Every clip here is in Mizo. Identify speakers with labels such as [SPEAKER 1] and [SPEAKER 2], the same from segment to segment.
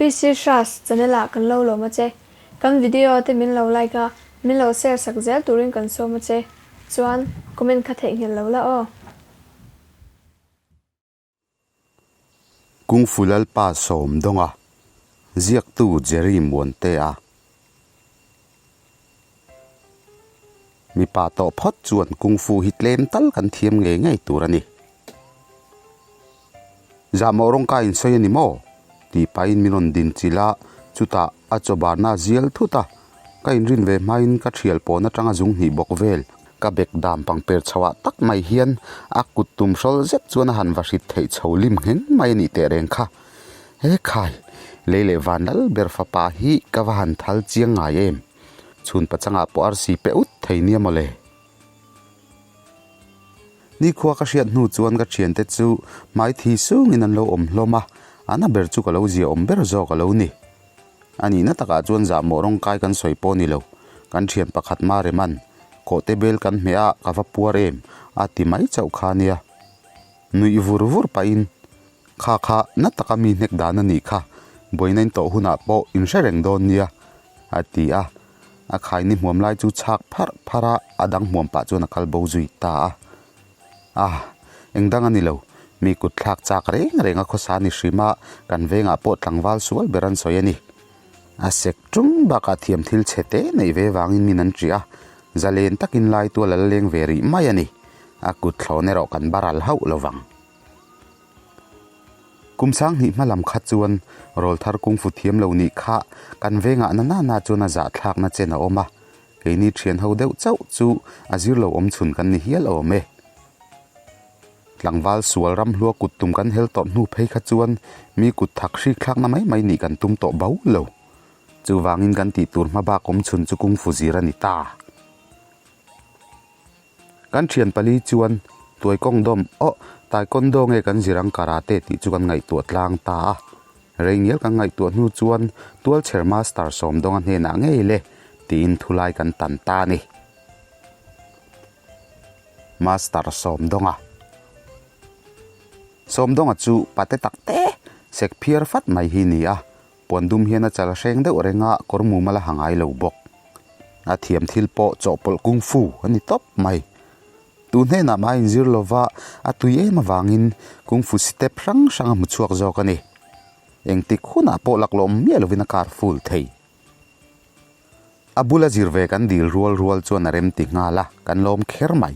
[SPEAKER 1] PC Hras channel ah kan lo lawm a che. Kan video te min lo like a, min lo share sak zel turin kan sawm a che. Chuan comment kha theihnghilh lo la aw.
[SPEAKER 2] Kung Fu Lalpa Sawmdawnga, ziaktu Jerry Muantea. Mipa tawh phawt chuan Kung Fu hi tlem tal kan thiam ngei ngei tur a ni. Zahmawh rawng ka insawi a ni maw? tih pahin min rawn din chilh a, chutah a chaw barna a zial thut a, ka inrin ve hmain ka thial pawn atanga zung hnih bawk vel. Ka bek dam pangper chhoah tak mai hian a kut tum hrawl zet chuan a han va hrit theih chho lim ngheng mai a nih teh reng kha. He khai, lei leh van lal ber fapa hi ka va han thal chiang ngai em? Chhun pachangah pawh arsi pe ut thei nia mawle. Nikhua ka hriat hnu chuan ka thiante chu hmai thi sungin an lo awm hlawm a, an a ber chu ka lo zia awm ber zawk a lo ni. A nihna takah chuan zahmawh rawngkai kan sawi pawh ni lo, kan thian pakhat ma Reman, Kawhte bel kan hmeh a, ka va puar em? a ti mai chauh kha nia. Nuih vur vur pahin, Kha kha na taka mi hnek dan a nih kha, buaina in tawh hunah pawh in hre reng dawn nia, a ti a. A khaini hmuam lai chu chhak pharh pharh a, a dang hmuam pah chuan a kal bo zui ta a. A, eng dang a ni lo, mi kut thlak chak reng reng a khawsa ni hrim a, kan vengah pawh tlangval sual ber an sawi a ni. A sek tum bakah thiam thil chhe te neih ve vangin min an ṭih a, zalen takin lai tual a la leng ve rih mai a ni. A kut thlawn erawh kan baral hauh lo vang. Kum sanghnih hma lam kha chuan rawlthar kungfu thiam lo nih kha kan vengah na nana chuan a zahthlakna chen a awm a, keini thian ho deuh chauh chu a zir lo awm chhun kan ni hial awm e. Tlangval sual ramhlua kut tum kan hel tawrh hnu phei kha chuan mi kut thak hrik thlakna mai mai nih kan tum tawh bo lo. Chuvangin kan tih tur hma bak awm chhun chu kungfu zir a ni ta. Kan thian pali chuan tuai kawng dawm aw taekwondo nge kan zir ang karate tih chu kan ngaihtuah tlang ta a. Rei ngial kan ngaihtuah hnu chuan tualchher master Sawmdawnga hnenah ngei le tiin thulai kan tan ta a ni. Master Sawmdawnga Sawmdawnga chu pate tak te sek phiar fat mai hi ni a. Puan dum hian a chal hreng deuh reng a, kawr mumal a ha ngai lo bawk. A thiam thil pawh chawhpawlh kung fu a ni tawp mai. Tu hnenah mah a inzir lo va, a tui em avangin kung fu step hrang hrang a hmu chhuak zawk a ni. Engtik hunah pawh laklawm miah lovin a kar full thei. A bula zir ve kan dil rual rual chuan a rem ti nghal a, kan lawm kher mai.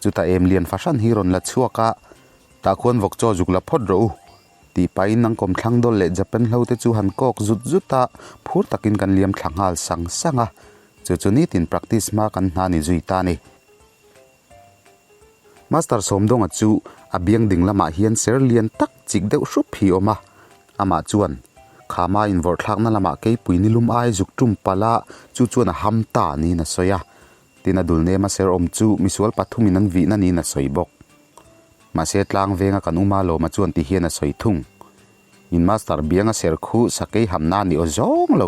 [SPEAKER 2] Chutah em lian fahran hi rawn la chhuak a, tah khuan vawk chaw zuk la phawt rawh u, tih pahin nang kawmthlang dawl leh Japan hlo te chu han kawk zut zut a, phur takin kan liam thla nghal sang sang a, chu chu nitin practice hma kan hna ni zui ta a ni. Master Sawmdawnga chu a biang ding lamah hian ser lian tak chik deuh hrup hi a awm a, amah chuan khama invawrh thlakna lamah keipui nilum ai zuk tum palh a, chu chuan a ham ta niin a sawi a. Tin a dul nema ser awm chu misual pathumin an vihna niin a sawi bawk. Mahse tlang venga kan uma lawma chuan ti hian a sawi thung. In master bianga ser khu sakei hamna a nih aw zawng lo,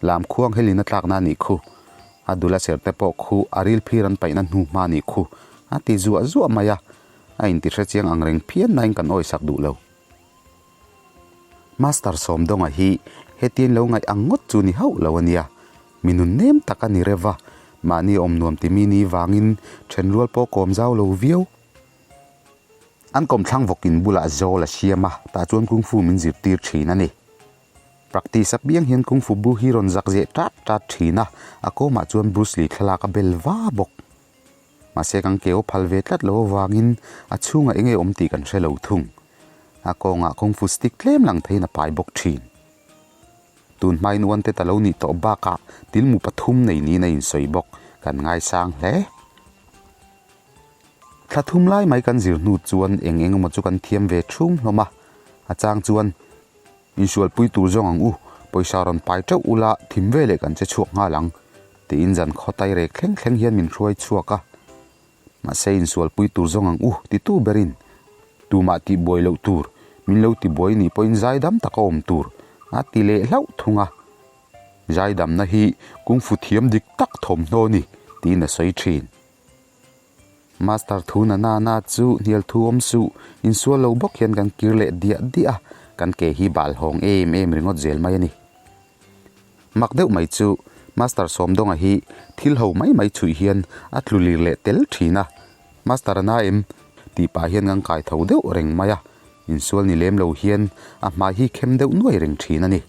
[SPEAKER 2] lam khuang helin a tlakna a nih khu. A dula ser te pawh khu a ril phir an paihna hnu hma a nih khu. A ti zuah zuah mai a, a intihre chiang ang reng phian nain kan awisak duh lo. Master Sawmdawnga hi hetiang lo ngaih ang ngawt chu ni hauh lo a nia. Mi nun nem tak a ni rev a, mahni awm nuam ti mi ni vangin thenrual pawh kawm zau lo viau. An kawmthlang vawkin bulah zawl a siam a, tah chuan kung fu min zirtir thin a ni. Practice apiang hian kung fu bu hi rawn zak zeh tat tat thin a, a kawmah chuan Bruce Lee thlalak a bel va bawk. Mahse kan keu phal ve tlat lo avangin a chhungah eng nge awm tih kan hre lo thung. A kawngah kung fu stick tlem lang theiin a pai bawk thin. Tun hmain uante ta lo nih tawh bakah tilmu pathum nei niin a insawi bawk, kan ngaisang hle. Thla thum lai mai kan zir hnu chuan eng eng emaw chu kan thiam ve thung hlawm a, a chang chuan insualpui tur zawng ang u, pawisa rawn pai teuh ula thim veleh kan che chhuak nghal ang tiin zan khaw tai rek thleng thleng hian min hruai chhuak a. Mahse insualpui tur zawng ang u titu berin tumah tihbuai loh tur, min lo tibuai nih pawhin zaidam taka awm tur a ti leh hlauh thung a. Zaidamna hi kungfu thiam dik tak thawmhnaw ni tiin a sawi thin. Master thu na na na chu hnial thu awm suh, insual lo bawk hian kan kir leh diah diah a. Kan ke hi bal hawng em em ringawt zel mai a ni. Mak deuh mai chu Master Sawmdawnga hi thil ho mai mai chhuih hian a tlu lir leh tel thin a, Master a na em? tih pah hian kan kai tho deuh reng mai a, insual ni lem lo hian a hmai hi khem deuh nuai reng thin a ni.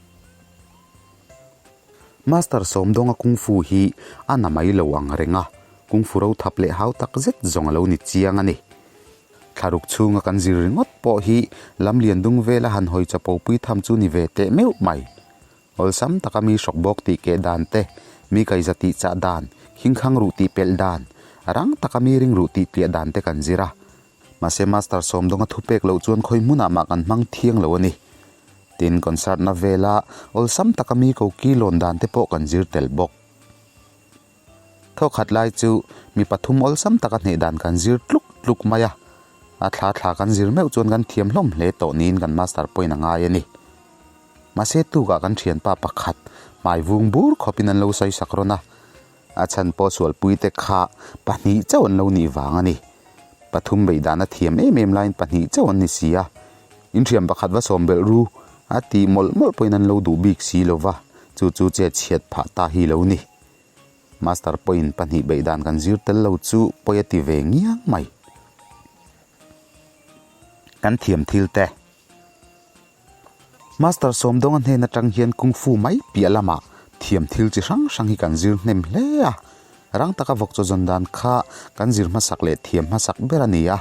[SPEAKER 2] Master Sawmdawnga kungfu hi a na mai lo ang reng a, kungfu ro thap leh hau tak zet zawng a lo ni chiang a ni. Thlaruk chhunga kan zir ringawt pawh hi lam lian dung vela han hawi chapo pui tham chu ni ve teh meuh mai. Awlsam taka mi hrawk bawk tih keh dan te, mi kaiza tih chah dan, khingkhang ruh tih pelh dan, rang taka mi ring ruh tih tliah dan te kan zir a. Mahse Master Sawmdawnga thupek loh chuan khawi hmunah mah kan hmang thiang lo a ni. Tin, concert na vela awlsam taka mi koki lawn dan te pawh kan zir tel bawk. Thawkhat lai chu mi pathum awlsam taka hneh dan kan zir tluk tluk mai a, a thla thla kan zir meuh chuan kan thiam hlawm hle tawh niin kan master pawhin a ngai a ni. Mahse tukah kan thianpa pakhat hmai vung bur khawpin an lo sawi sak rawn a, a chhan pawh sualpuite kha pahnih chauh an lo nih vang a ni. Pathum beih dan a thiam em em laiin pahnih chauh an ni si a, inthiam pakhat va sawm belh ru a tih mawlh mawlh pawhin an lo duh bik si lo va, chu chu chet chhiat phah ta hi lo ni. Master pawhin pahnih beih dan kan zir tel lo chu pawi a ti ve ngiang mai. Kan thiam thil te. Master Sawmdawnga hnen atang hian Kung Fu mai piah lamah thiam thil chi hrang hrang hi kan zir hnem hle a. Rang taka vawk chaw zawn dan kha kan zir hmasak leh thiam hmasak ber a ni a.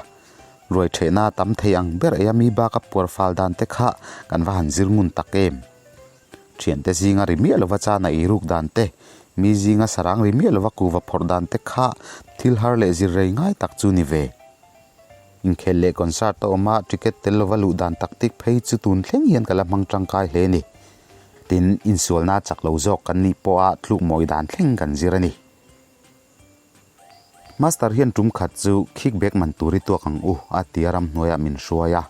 [SPEAKER 2] Ruai thehna tam thei ang ber eia mi baka puar fal dan te kha kan va han zir ngun tak em. Thiante zinga ri miah lova chana ei ruk dan te, mi zinga sarang ri miah lova kuva phawrh dan te kha thil har leh zir rei ngai tak chu ni ve. Inkhel leh concert a awm a, ticket tel lova luh dan taktik phei chu tun thleng hian ka la hmang tangkai hle ni. Tin, insualna chak lo zawk kan nih pawha tluk mawi dan thleng kan zir a ni. Master hian tum khat chu khick bag man tur i tuak ang u a ti a ramhnuaiah min hruai a.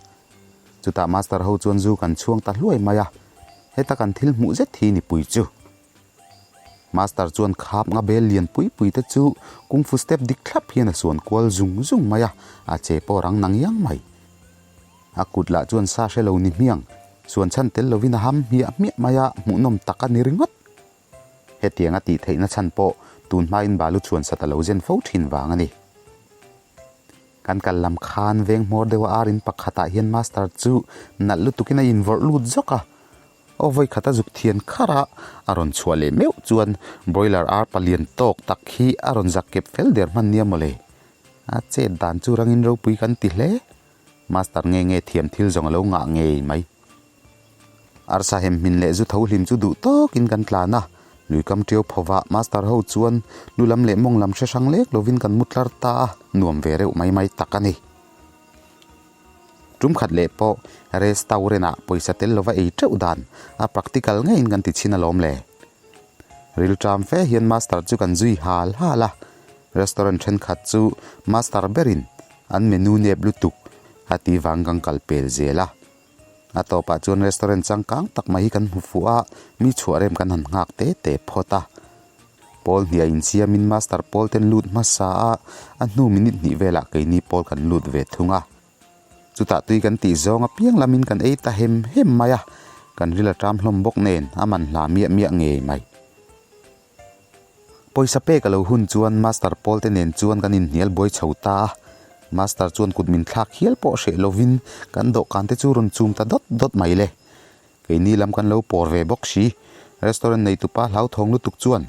[SPEAKER 2] Chutah Master ho chuan zu kan chhuang ta hluai mai a, heta kan thil hmuh zet hi ni pui chu. Master chuan khap nga bel lian pui pui te chu kung fu step dik thlap hian a suan kual zung zung mai a, a che pawh rang nang iang mai. A kut lah chuan sa hre lo ni hmiang, suan chhan tel lovin a ham hmiah hmiah mai a, hmuhnawm tak a ni ringawt. Hetiang a tih theihna chhan pawh tun hmain balu chhuan sat a lo zen fo thin vang a ni. Kan kal lam khan veng hmawr deuha ar in pakhatah hian master chu nalh lutukin a invawrh lut zawk a. Aw vawi khat a zuk thian khar a, a rawn chhuah leh meuh chuan broiler ar palian tawk tak hi a rawn zak kep fel der hman nia mawle. A chet dan chu rangin ropui kan ti hle. Master nge nge thiam thil zawng a lo ngah ngei mai. Arsa hem hmin leh zu tho hlim chu duh tawkin kan tlan a, lui kam ṭiau phawvah master ho chuan lu lam leh mawng lam hre hrang lek lovin kan mu tlar ta a, nuam ve reuh mai mai tak a ni. Tum khat leh pawh restaurant ah pawisa tel lova ei ṭeuh dan a practical ngeiin kan ti chhin alawm le. Rilṭam fe hian master chu kan zui hal hal a, restaurant ṭhenkhat chu master berin an menu nep lutuk a ti vang kan kal pel zel a. A tawpah chuan restaurant changkang tak mai hi kan hmu fuh a, mi chhuah rem kan han nghak te te phawt a. Pawl hniah insiamin master pawl ten lut hmasa a, a hnu minute hnih velah keini pawl kan lut ve thung a. Chutah tui kan tih zawng apiang lamin kan ei ta hem hem mai a, kan ril a ṭam hlawm bawk nen a man hla miah miah ngei mai. Pawisa pek a lo hun chuan Master Paul te nen chuan kan inhnial buai chho ta a, Master chuan kut min thlak hial pawh hreh lovin kan dawhkan te chu rawn chum ta dawt dawt mai le. Keini lam kan lo pawr ve bawk si. Restaurant neitupa hlauthawng lutuk chuan,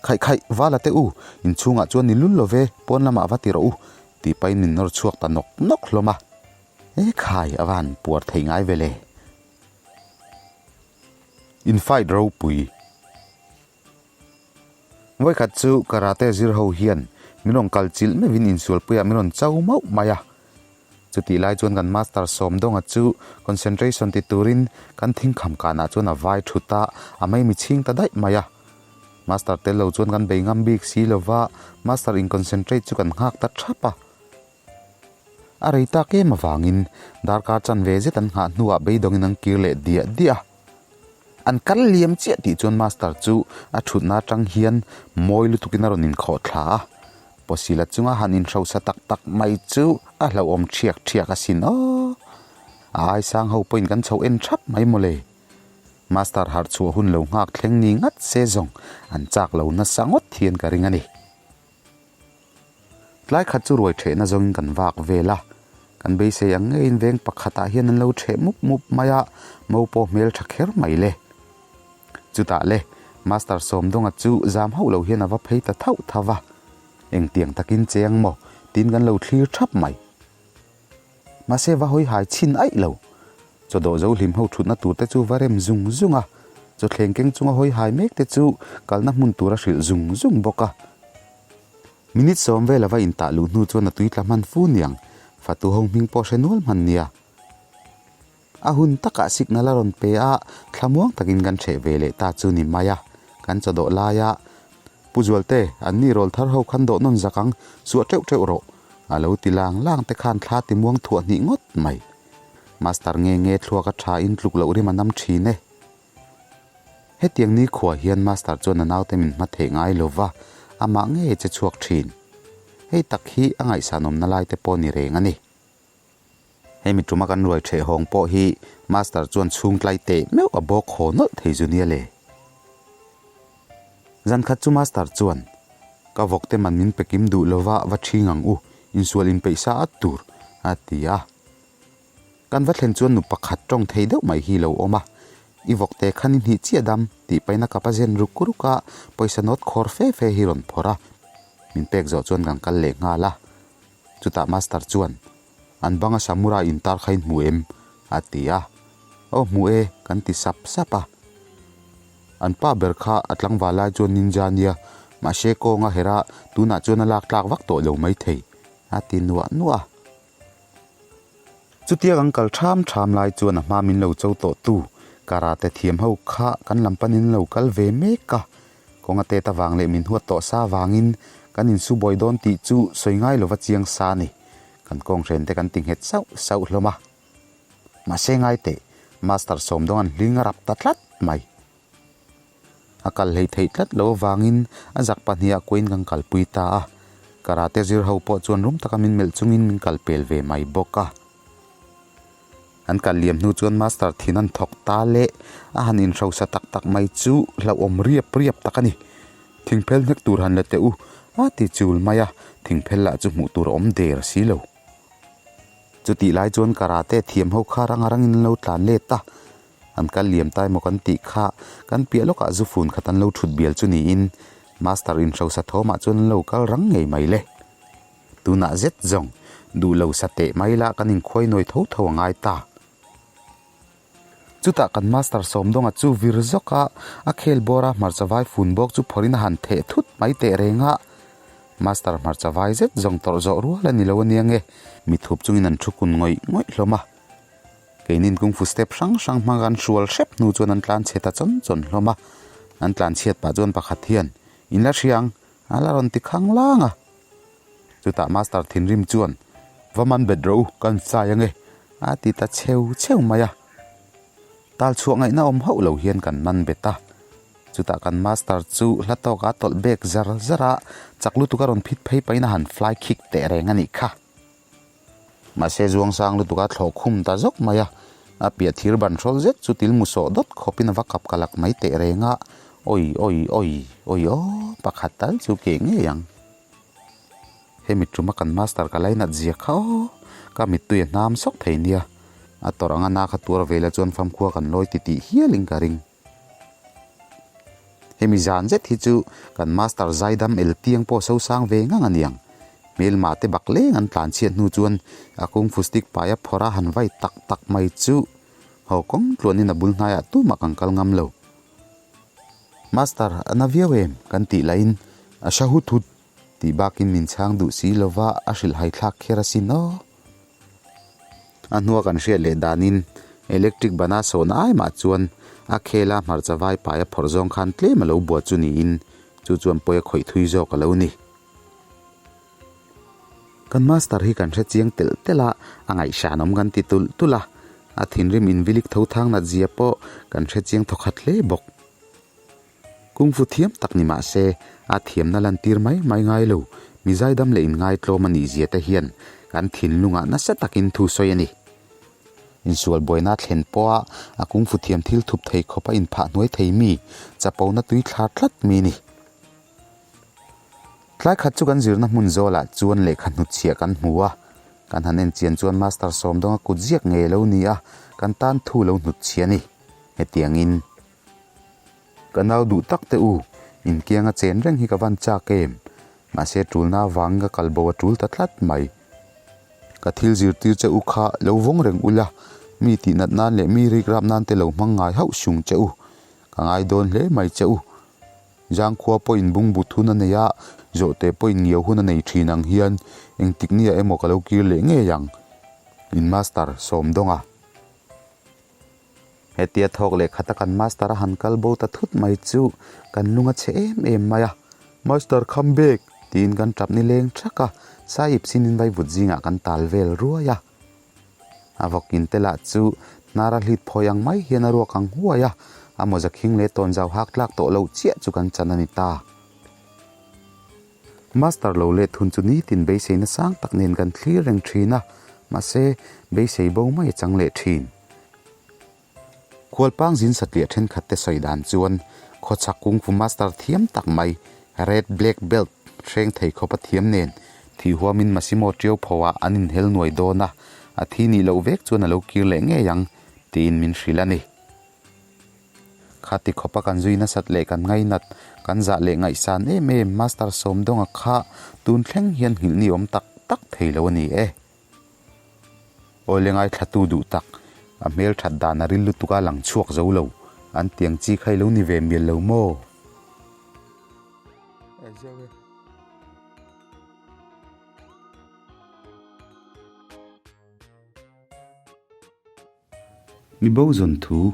[SPEAKER 2] Khaih khaih, vala te u, inchhungah chuan ni lul lo ve, pawn lamah va ti rawh u, tih pahin min nawr chhuak ta nawk nawk hlawm a. E khai, a va han puar thei ngai ve le. In fight ropui. Vawikhat chu karate zir ho hian min rawn kal chilh meuhin insualpuiah min rawn cho mauh mai a. Chutih lai chuan kan master Sawmdawnga chu concentration ti turin kan thingkham kanah chuan a vai thut a, a maimi chhing ta daih mai a. Master tel lo chuan kan bei ngam bik si lova, master in concentrate chu kan nghak ta thap a. A rei tak em avangin darkar chanve zet an nghah hnuah beidawngin an kir leh diah diah a. An kal liam chiah tih chuan master chu a thutna atang hian mawi lutukin a rawn inkhawh thla a. Pawsila chunga han inhrosa tak tak mai chu a hlauhawm thiak thiak asin aw. A ai sang ho pawhin kan chho en thap mai mawle. Master harh chhuah hun lo nghak thleng ni ngat se zawng an chak lo nasa ngawt hian ka ring a ni. Tlai khat chu ruai thehna zawngin kan vak vel a, kan beisei ang ngeiin veng pakhatah hian an lo theh mup mup mai a, mo pawh hmel tha kher mai le. Chutah le, Master Sawmdawnga chu zam hauh lo hian a va phei ta thauh thauh va, engtiang takin che ang maw tiin kan lo thlir thap mai. Mahse va hawi hai chhin aih lo. Chaw dawh zo hlim ho thutna tur te chu va rem zung zung a, chaw thleng keng chunga hawi hai mek te chu kalna hmun tur a hrilh zung zung bawk a. Minute sawm vel a va intah luh hnu chuan a tui tla hman fu niang, fatu ho hming pawh hre nual hman nia. A hun takah signal a rawn pe a, thlamuang takin kan hreh ve leh ta chu ni mai a, kan chaw dawh laia Pu Zualte, an ni rawl thar ho khan dawh nawn zak ang, suah teuh teuh rawh, a lo ti lang lang te khan thla ti muang thuah hnih ngawt mai. Master nge nge thluak a tha in tluk loh rim a nam thin e. Hetiang ni khua hian Master chuan a naute min hma theih ngai lo va, amah ngei che chhuak thin. Hei tak hi a ngaihsanawmna lai te pawh ni reng a ni. Hei mi tuma kan ruai theh hawng pawh hi Master chuan chhung tlai teh meuh a bawk haw nawlh thei zu nia le. Zan khat chu Master chuan, Ka vawk te man min pe kim duh lova va ṭhing ang u, insual inpeih sa at tur, a ti a. Kan va thlen chuan nu pakhat ṭawng thei deuh mai hi lo awm a, I vawk te khan i hnih chiah dam, tih paina kapa zen ruk ruk a, pawisa nawt khawr fe fe hi rawn phawrh a. Min pek zawh chuan kan kal leh nghal a. Chutah Master chuan, An banga Samurai intar kha in hmu em? a ti a. Aw hmu e, kan ti sap sap a. An pa ber kha a tlangval lai chuan ninja nia, mahse kawnga herh a, tunah chuan a lak tlak vak tawh lo maithei, a ti nuah nuah a. Chutia kan kal ṭham ṭham lai chuan a hma min lo cho tawh tu karate thiam ho kha kan lam panin an lo kal ve mek a, kawnga tet avang leh min huat tawh sa avangin kan insu buai dawn tih chu sawi ngai lova chiang sa a ni. Kan kawnghren te kan ti nghet sauh sauh hlawm a. Mahse ngai teh, Master Sawmdawng an hling a rap ta tlat mai. A kal hlei theih tlat lo avangin a zak pahnihah kuain kan kalpui ta a, karate zir ho pawh chuan rum taka min melh chungin min kal pel ve mai bawk a. An kal liam hnu chuan Master thin an thawk ta leh a han inhrosa tak tak mai chu hlauhawm riap riap tak a ni. Thingphel hnek tur han la teh u a ti chul mai a, thingphel lah chu hmuh tur a awm der si lo. Chutih lai chuan karate thiam ho kha rang a rangin an lo tlan let a, An kal liam ta emaw kan tih kha kan piah lawkah zu fun khat an lo thut bial chu niin Master inhrosa thawmah chuan an lo kal rang ngei mai le. Tunah zet zawng duh lo sa teh mai la kan inkhuai nawi tho tho a ngai ta. Chutah kan Master Sawmdawnga chu vir zawk a, a khel bawr a hmarcha vai fun bawk chu phawrhin a han theh thut mai teh reng a. Master hmarcha vai zet zawng tawrh zawh rual a ni lo ania nge, mithup chungin an thu kun ngawih ngawih hlawm a. Keinin kung fu step hrang hrang hmang an hrual hrep hnu chuan an tlan chhe ta chawn chawn hlawm a, an tlan chhiat pah chuan pakhat hian in la hriang a la rawn ti khang lang a. Chutah master thinrim chuan va man bet rawh u kan sai ange a ti ta cheu cheu mai a. Tal chhuah ngaihna awm hauh lo hian kan man bet a. Chutah kan master chu hla tawk a tawlh bek zar zar a, chak lutuk a rawn phit phei pahin a han fly kick teh reng a nih kha. Mahse zuang sang lutuk a thlawh khum ta zawk mai a, a piah thir ban hrawl zet chu til mu sawh dawt khawpin a va kap ka lak mai teh reng a, awi awi awi awi aw pakhat tal chu keh ngei ang. Hemi tuma kan master ka lainat zia kha aw, ka mittui a hnam sawk thei nia, a tawrh anga na kha tuar vela chuan famkhua kan lawi titih hialin ka ring. Hemi zan zet hi chu kan master zaidam el tiang pawh so sang ve ngang a niang. Hmelma te bak leng an tlan chhiat hnu chuan a kung fu stick pai a phawrh a han vai tak tak mai chu haw kawng tluanin a bul hnaiah tumah kan kal ngam lo. Master a na viau em? kan tih lahin a hra hut hut tih bakin min chhang duh si lova a hrilhhai thlak kher asin aw. A hnua kan hriat leh danin electric bana sawhna ai mah chuan a khela hmarcha vai pai a phawrh zawng khan tlem a lo buat chu niin chu chuan pawi a khawih thui zawk a lo ni. Kan master hi kan hre chiang telh telh a, a ngaihsan awm kan ti tulh tulh a, a thinrim invilik tho thang nat zia pawh kan hre chiang thawkhat hle bawk. Kung fu thiam tak ni mah se, a thiamna lantir mai mai ngai lo, mi zaidam leh inngai tlawm a nih zia te hian kan thinlungah nasa takin thu sawi a ni. Insual buaina thlen pawha a kungfu thiam thil thup thei khawpa inphah hnuai thei mi, chapona tui thlar tlat mi ni. Tlai khat chu kan zirna hmun zawlah chuan lehkha hnutchhiah kan hmu a, kan han en chian chuan Master Sawmdawnga kut ziak ngei lo ni a, kan tan thu lo hnutchhiah a ni. Hetiangin. Ka nau duh tak te u, inkianga chen reng hi ka van chak em? Mahse tulna avangin ka kal bo a tul ta tlat mai. Ka thil zirtir che u kha lo vawng reng ula, mi tihnat nan leh mi rikrap nan te lo hmang ngai hauh sung che u. Ka ngai dawn hle mai che u. Zangkhua pawhin bungbut hun a nei a, zawhte pawhin ngiau hun a nei thin ang hian engtik nia emaw ka lo kir leh ngei ang. In master Sawmdawnga. Hetia thawk leh khata kan master a han kal bo ta thut mai chu kan lung a chhe em em mai a, Master come back! tiin kan tap ni leng thak a, Sahib sinin vaivut zingah kan tal vel ruai a. A vawkin te lah chu hnar a hlit phawi ang mai hian a ruak ang huai a, a mawza khing leh tawnzau hak tlak tawh loh chiah chu kan chan a ni ta. Master lo let hun chu nitin beiseina sang tak nen kan thlir reng thin a, mahse beisei bo mai a chang leh thin. Khualpang zin satliah thenkhat te sawi dan chuan khawchhak kungfu master thiam tak mai red black belt hreng thei khawp a thiam nen thih huamin Massimo Tio pho ah an inhel nuai dawn a, a thi nih loh vek chuan a lo kir leh ngei ang tiin min hrilh a ni. Khati khawpa kan zui nasat leh kan ngainat, kan zah leh ngaihsan em em Master Sawmdawnga kha tun thleng hian nghilh ni awm tak tak thei lo a ni e. Awle ngaithlatu duh tak, a hmel that dan a ril lutuk a lang chhuak zo lo, an tiang chi kha i lo ni ve mial lo maw? Mibo zawn thu,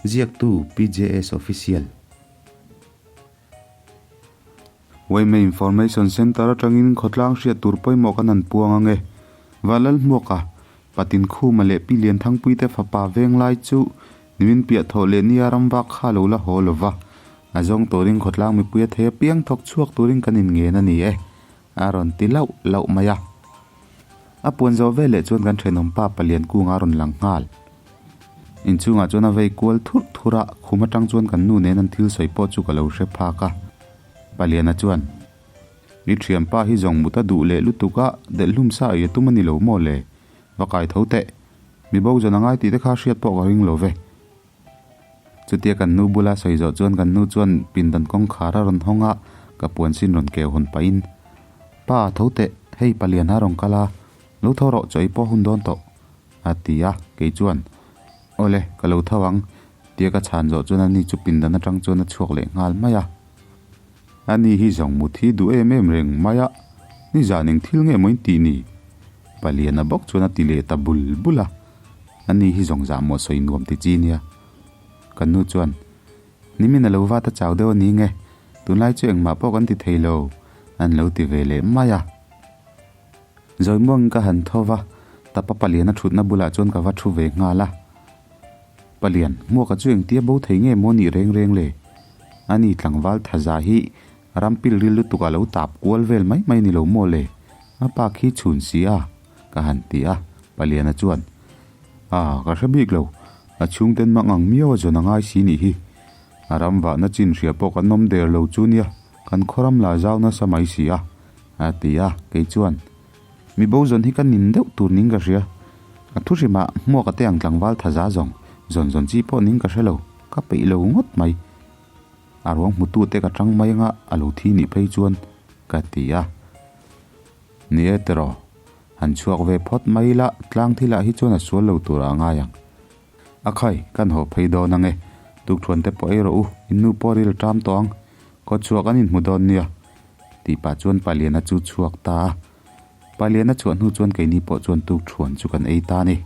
[SPEAKER 2] ziaktu PJS Official. Yma Information Centre atangin khawtlang hriat tur pawimawh kan han puang ang e. Vanlalhmuaka, Patin Khuma leh Pi Lianthangpuite fapa veng lai chu nimin piah thawh leh nia ram vak kha lo la haw lo va, a zawng turin khawtlang mipui a thei apiang thawk chhuak turin kan inngen a ni e. A rawn ti lauh lauh mai a. A puan zawh veleh chuan kan thenawm pa palian kunga a rawn lang nghal. Inchhungah chuan a vei kual thurh thurh a, khum atang chuan kan nu nen an thil sawi pawh chu ka lo hre phak a. Paliana chuan, I thianpa hi zawng mut a duh leh lutuk a, delh hlum sa ei a tum a ni lo maw le? Va kai tho teh. Mi bo zawn a ngai tih te kha hriat pawh ka ring lo ve. Chutia kan nu bula sawi zawh chuan kan nu chuan pindan kawngkhar a rawn hawng a, ka puan sin rawn keu hawn pahin, Pa, tho teh, hei palian a rawn kal a, lo tho rawh chaw i pawh hun dawn tawh, a ti a, kei chuan, Awle, ka lo tho ang, tia ka chhan zawh chuan ani chu pindan atang chuan a chhuak leh nghal mai a. Ani hi zawng mut hi duh em em reng mai a, nizan eng thil nge maw in tih ni? Paliana bawk chuan a ti leh ta bul bul a. Ani hi zawng zah maw sawi nuam ti chi nia. Kan nu chuan, Nimin a lo vat a chau deuh a ni nge, tunlai chu engmah pawh kan ti thei lo, an lo ti ve leh mai a. Zawi muangin ka han tho va, tapa palian a thutna bulah chuan ka va thu ve nghal a. Palian, hmuaka chu engtia bo thei nge maw nih reng reng le? Ani tlangval thaza hi ram pil ril lutuk a lo tap kual vel mai mai ni lo maw le? A pa khi chhun si a. Ka han ti a, Paliana chuan, A, ka hre bik lo, a chhungten mang ang miau a zawn a ngai si nih hi. A ram vahna chin hria pawh kan awm der lo chu nia, kan khawram la zau nasa mai si a, a ti a, kei chuan, Mi bo zawn hi ka nin deuh tur ning ka hria, a thu hrimah hmuaka te ang tlangval tha za zawng zawn zawn chi pawh ning ka hre lo, ka peih lo ngawt mai. A ruang hmutute ka tang mai anga a lo thi nih phei chuan, ka ti a. Ni e tiraw, han chhuak ve phawt mai ila tlang thilah hi chuan a sual lo tur ah a ngai ang. A khai, kan haw phei dawn ang e, tukthuan te pawh ei rawh u, in nu pawh ril ṭam tawh ang, kawt chhuah kan inhmu dawn nia, tih pah chuan Paliana chu chhuak ta a. Paliana chhuah hnu chuan keini pawh chuan tukthuan chu kan ei ta a ni.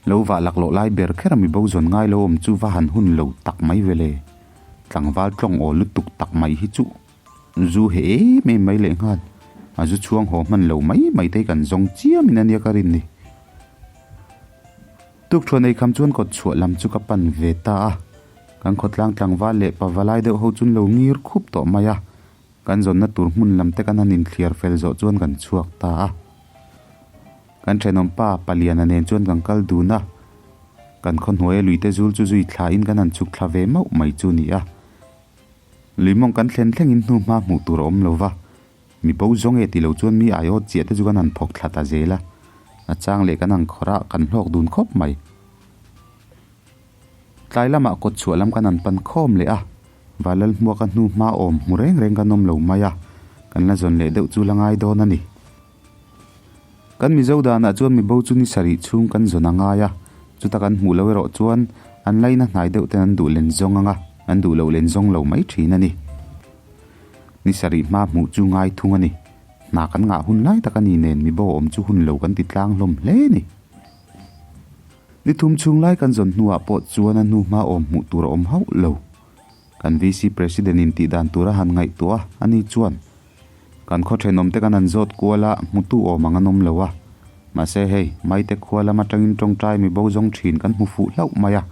[SPEAKER 2] Lo vah laklawh lai ber kher a mi bo zawn ngai lo awm chu va han hun lo tak mai ve le, tlangval tlawng aw lutuk tak mai hi chu. Zu he em em mai leh nghal, a zu chhuang haw hman lo mai mai te hi kan zawng chiam in a nia ka rin ni. Tukthuan ei kham chuan kawt chhuah lam chu ka pan ve ta a, kan khawtlang tlangval leh pavalai deuh ho chun lo ngir khup tawh mai a, kan zawnna tur hmun lam te kan han inthliar fel zawh chuan kan chhuak ta a. Kan thenawmpa Paliana nen chuan kan kal dun a, kan khaw hnuaia luite zul chu zui thlain kan han chhuk thla ve mauh mai chu ni a. Lui mawng kan thlen thlengin hnu hma hmuh tur a awm lo va, mi bo zawng e ti lo chuan mi aiawt chiah te chu kan han phawk thla ta zel a, a chang leh kan han khawrh a, kan hlawk dun khawp mai. Tlai lamah kawt chhuah lam kan han pan khawm leh a, Valalhmuaka hnu hma awm hmu reng reng kan awm lo mai a, kan la zawn leh deuh chu la ngai dawn a ni. Kan Mizo danah chuan mibo chu ni sarih chhung kan zawn a ngai a, chuta kan hmuh loh erawh chuan an laina hnai deuh ten an duh len zawng ang a, an duh loh len zawng lo mai thin a ni. Ni sarih hma hmuh chu ngai thung a ni. Hna kan ngah hun lai tak a ni nen mibo awm chu hun lo kan ti tlang hlawm hle a ni. Ni thum chhung lai kan zawn hnuah pawh chuan a hnu hma awm hmuh tur a awm hauh lo. Kan VC President in tih dan tur a han ngaihtuah a, ani chuan, Kan khaw thenawm te kan han zawt kual a, hmutu awm ang an awm lo a. Mahse hei, Maite khua lam atangin tawngtai mi bo zawng thin kan hmu fuh hlauh mai a.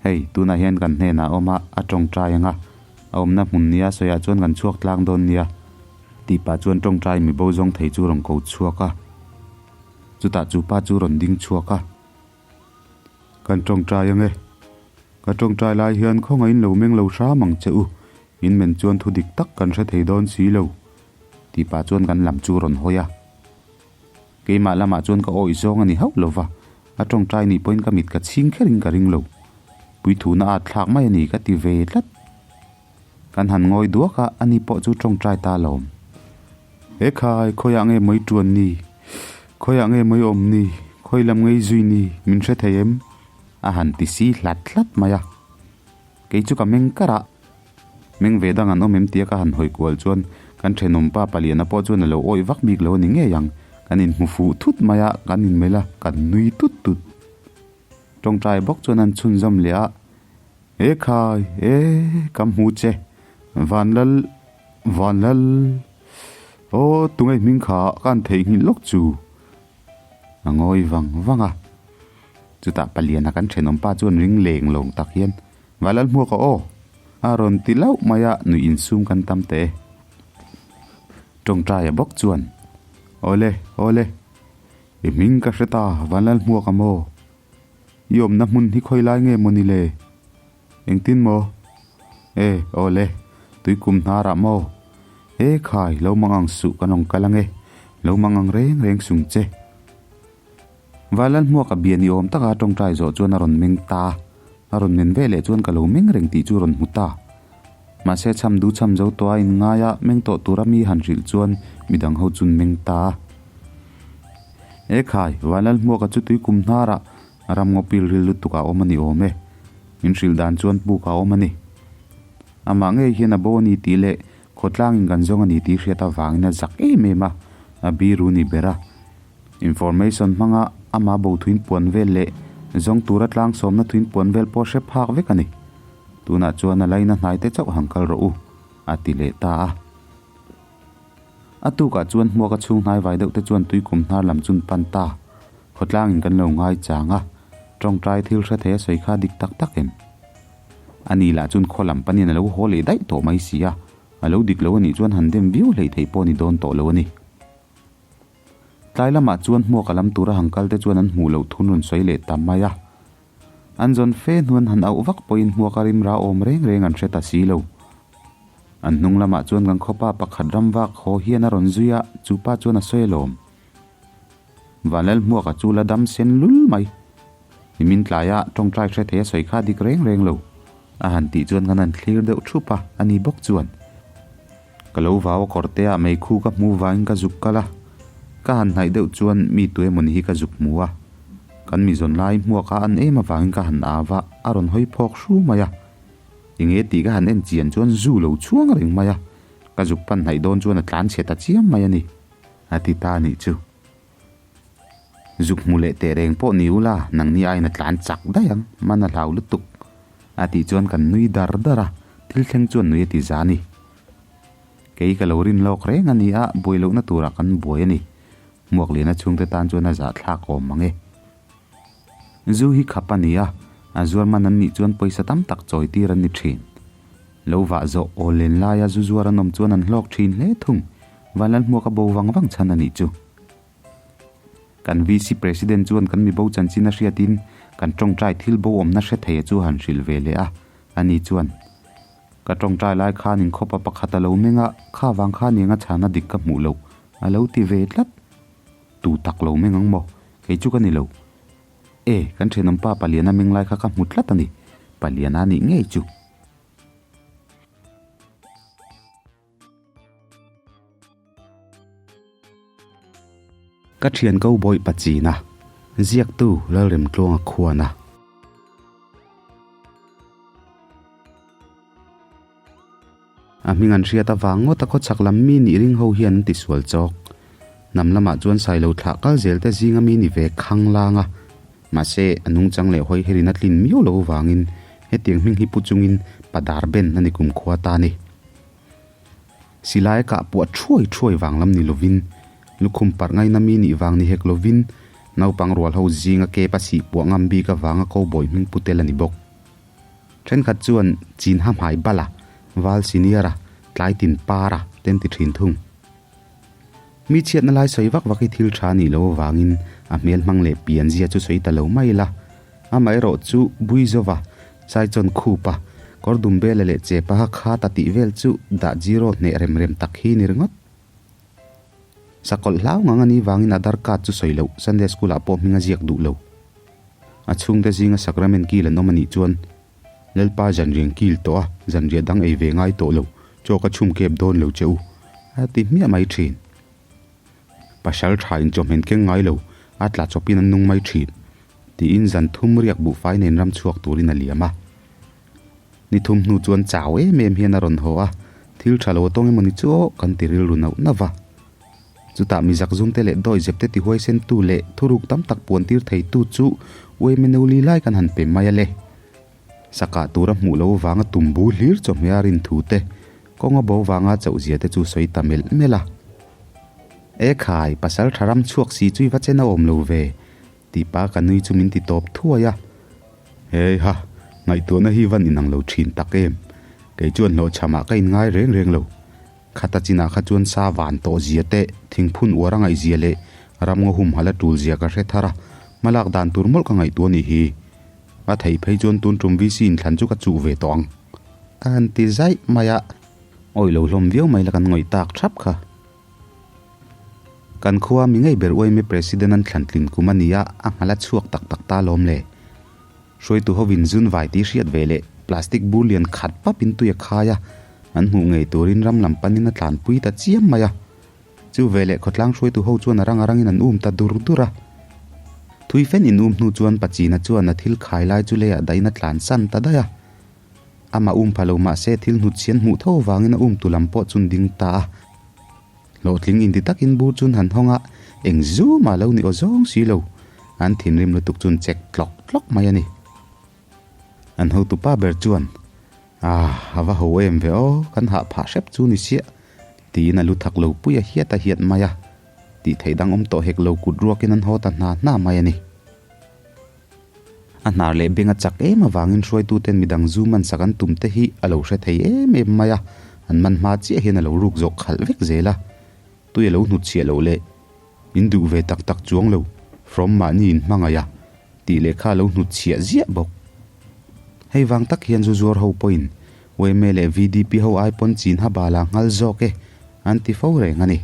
[SPEAKER 2] Hei, tunah hian kan hnenah a awm a, a tawngtai ang a. A awmna hmun nia sawiah chuan kan chhuak tlang dawn nia. Tih pah chuan tawngtai mi bo zawng thei chu rawn ko chhuak a. Chutah chu pa chu rawn ding chhuak a. Kan tawngtai ang e. Ka tawngtai lai hian khawngaihin lo meng lo hram ang che u. In men chuan thu dik tak kan hre thei dawn si lo. Tih pah chuan kan lam chu rawn hawi a. Keimah lamah chuan ka awih zawng a ni hauh lo va, a tawngtai nih pawhin ka mit ka chhing kherin ka ring lo. Puithuna at thlak mai a ni ka ti ve tlat. Kan han ngawi duak a, ani pawh chu tawngtai ta lawm. He khai, khawiah nge mai tuan ni? Khawiah nge mai awm ni? Khawi lam ngei zui ni? Min hre thei em? A han ti si hlat hlat mai a. Kei chu ka meng kar a. Meng ve dang an awm em tia ka han hawi kual chuan kan thenawmpa paliana pawh chuan a lo awih vak bik lo a ni ngei ang. Kan inhmu fuh thut mai a, kan inmelh a, kan nui tut tut. Tawngtai bawk chuan an chhunzawm leh a, E khai, e ka hmu che, Vanlal, Vanlal, aw tunge hming kha ka han theihnghilh lawk chu. A ngawi vang vang a, chutah paliana kan thenawmpa chuan ring leng lawng tak hian, Vanlal hmuak a aw, a rawn ti lauh mai a, nuih insum kan tam teh e. Tawngtaia bawk chuan, Awle, awle. I hming ka hre ta, Vanlalhmuak a maw? I awmna hmun hi khawi lai nge maw ni le? Engtin maw? E, aw le, tuikum hnarah maw? E khai, lo mang ang suh kan rawn kal ange, lo mang ang reng reng sung che. Vanlalhmuak a bia ni awm taka tawngtai zawh chuan a rawn meng ta, a rawn men ve leh chuan ka lo meng reng tih chu rawn hmu ta. Mahse chham du chham zo tawh a inngai a, meng tawh tura mi han hrilh chuan midang ho chun meng ta a. E khai, Vanlalhmuaka chu tui kum hnarah ram ngaw pil ril lutuk a awm a ni awm e. Min hrilh dan chuan puk a awm a ni. Amah ngei hian a bo a ni tih leh khawtlangin kan zawng a ni tih hriat avangin a zak em em a, a biru ni ber a. Information hmanga amah bo thuin puan vel leh zawng tura tlang sawmna thuin puan vel pawh hre phak vek a ni. Tunah chuan a laina hnai te chauh han kal rawh u, a ti leh ta a. A tukah chuan hmuaka chhung hnai vai deuh te chuan tuikum hnar lam chun pan ta. Khawtlangin kan lo ngai chang a, tawngtai thil hre thei a sawi kha dik tak tak em? Ani lah chuan khaw lam panin a lo haw leh daih tawh mai si a, a lo dik lo anih chuan han dem viau hleih theih pawh a ni dawn tawh lo a ni. Tlai lamah chuan hmuaka lam tura han kal te chuan an hmuh loh thun rawn sawi leh ta mai a. An zawn fe hnuan han auh vak pawhin hmuaka rimra awm reng reng an hre ta si lo. An hnung lamah chuan kan khawpa pakhat ram vak haw hian a rawn zui a, chu pa chuan a sawi alawm. Vanlal hmuaka chu la dam sen lul mai. Nimin tlaia tawngtai hre thei a sawi kha dik reng reng lo. A han tih chuan kan han thlir deuh thup a, ani bawk chuan. Ka lo vau a kawrte ah meikhu ka hmu vangin ka zuk kal a, ka han hnaih deuh chuan mi tu emawni hi ka zuk hmu a, kan mi zawn lai hmuak a an em avangin ka han au a, a rawn hawi phawk hru mai a, enge tih ka han en chian chuan zu lo chhuang reng mai a, ka zuk pan hnaih dawn chuan a tlan chhe ta chiam mai a ni, a ti ta a nih chu. Zuk hmu leh teh reng pawh ni ula, nangni aiin a tlan chak daih ang, man a hlau lutuk. A tih chuan kan nui dar dar a, thil thleng chuan nui a ti za a ni. Kei ka lo rin lawk reng a ni a, buai lohna turah kan buai a ni. Hmuakliana chhungte tan chuan a zahthlak awm mang e. Zu hi khap a ni a, a zuar man an nih chuan pawisa tam tak chawi tir an ni thin. Lo vah zawh awl len laia zu zuar an awm chuan an hlawk thin hle thung. Vanlalhmuaka bo vang vang chhan a nih chu. Kan VC President chuan kan mibo chanchin a hriatin kan tawngtai thil bo awmna hre thei a chu han hrilh ve leh a, ani chuan, Ka tawngtai lai khan inkhawpa pakhat a lo meng a, kha vang khan enga chhana dik ka hmuh loh a lo ti ve tlat. Tu tak lo meng ang maw? Kei chu ka ni lo. E, kan thenawmpa Paliana meng lai kha ka hmu tlat a ni. Paliana nih ngei chu. Ka thian ko bawih Pachina, ziaktu Lalremtluanga khuana. A hming an hriat avang ngawt a khawchhak lam mi nih ring ho hian an tisual chawk. Hnam lamah chuan Sailo thlah kal zel te zinga mi ni ve khang lang a. Mahse, a nungchang leh hawi herin a tlin miau lo vangin hetiang hming hi pu chungin Padar Ben a ni kumkhua ta a ni. Silai a kah puah thuai thuai vang lam ni lovin, lukhum parh ngaina mi nih vang ni hek lovin, naupang rual ho zinga kep a sih puah ngam bik avanga cowboy hming pu tel a ni bawk. Thenkhat chuan Chin ha hmai bala, Val Senior-a, tlai tin para te an ti thin thung. Mi chhiatna lai sawi vak vak hi thil tha nih loh avangin a hmel hmang leh pian zia chu sawi ta lo mai ila. Amaherawh chu Buizova, Saichawn Khupa, Kawrdumbela leh Chepaha kha ta tih vel chu dah zero hneh rem rem tak hi ni ringawt. Sakawlh hlau ngang a nih vangin Aadhaar card chu sawi loh Sunday School ah pawh hming a ziak duh lo. A chhungte zinga sacrament kil an awm a nih chuan Lalpa zanriang kil tawh a, zanriah dang ei ve ngai tawh lo, chaw ka chhum kep dawn lo che u, a ti hmiah mai thin. Pasal tha in chawhmen keng ngai lo, a tla chawpin an nung mai thin, tiin zan thum riak buhfai nen ram chhuak turin a liam a. Ni thum hnu chuan chau em em hian a rawn haw a, thil tha lo a tawng emawni chu aw kan ti rilru nauh nauh va. Chutah mi zakzum te leh dawi zep te tihuaisen tu leh thuruk tam tak puan tir thei tu chu Uaimenu li lai kan han pe mai a le. Sakah tura hmuh lo vanga tumbu hlir chawhmeh a rin thu te, kawnga bo vanga chauh zia te chu sawi ta melh melh a. E khai, pasal tha ram chhuak si chu i va chen a awm lo ve, tih pa ka nui chu min ti tawp thuai a. Hei ha, ngaihtuahna hi van inang lo thin tak em? Kei chuan hlawhchhamah ka inngai reng reng lo. Khata chinah kha chuan sa van tawh zia te, thingphun uar a ngaih zia leh ramngaw humhalh a tul zia ka hre thar a, hmalak dan tur mawlh ka ngaihtuah nih hi. A theih phei chuan tun tum VC inthlan chu ka chuh ve tawh ang. A han ti zaih mai a, awih lo hlawm viau mai la kan ngawih tak thap kha. Kan khua mi ngei ber uaime President an thlan tlin kum a ni a, a nghala chhuak tak tak ta lawm le. Hruaitu hovin zun vai tih hriat ve leh plastic bur lian khat pap in tui a khai a, an hmuh ngei turin ram lam panin a tlanpui ta chiam mai a. Chu veleh khawtlang hruaitu ho chuan a rang a rangin an um ta dur dur a. Thui fen in um hnu chuan Pachina chuan a thil khai lai chu leiah dahin a tlan san ta daih a. Amah um pha lo mahse thil hnut chhian hmuh tho vangin a um tu lam pawh chun ding ta a. Hlawhtling inti takin bur chun han hawng a, eng zum a lo ni aw zawng si lo. An thinrim lutuk chun chek tlawk tlawk mai a ni. An hotupa ber chuan, Ah, a va ho em ve aw, kan hah phah hrep chu ni siah, tiin a lu thak lo pui a hiat a hiat mai a. Tih theih dang awm tawh hek lo kut ruakin an haw ta hna hna mai a ni. A hnar leh beng a chak em avangin hruaituten midang zu man sak an tum te hi a lo hre thei em em mai a, an man hma chiah hian a lo ruk zawh khalh vek zel a. Tui a lo hnutchhiah loh leh in duh ve tak tak chuang lo, from mahni in hmangaih a, tih leh kha a lo hnutchhiah ziah bawk. Hei vang tak hian zu zuar ho pawhin yma leh VDP ho ai pawn chin ha bal a nghal zawk e, an ti fo reng a ni.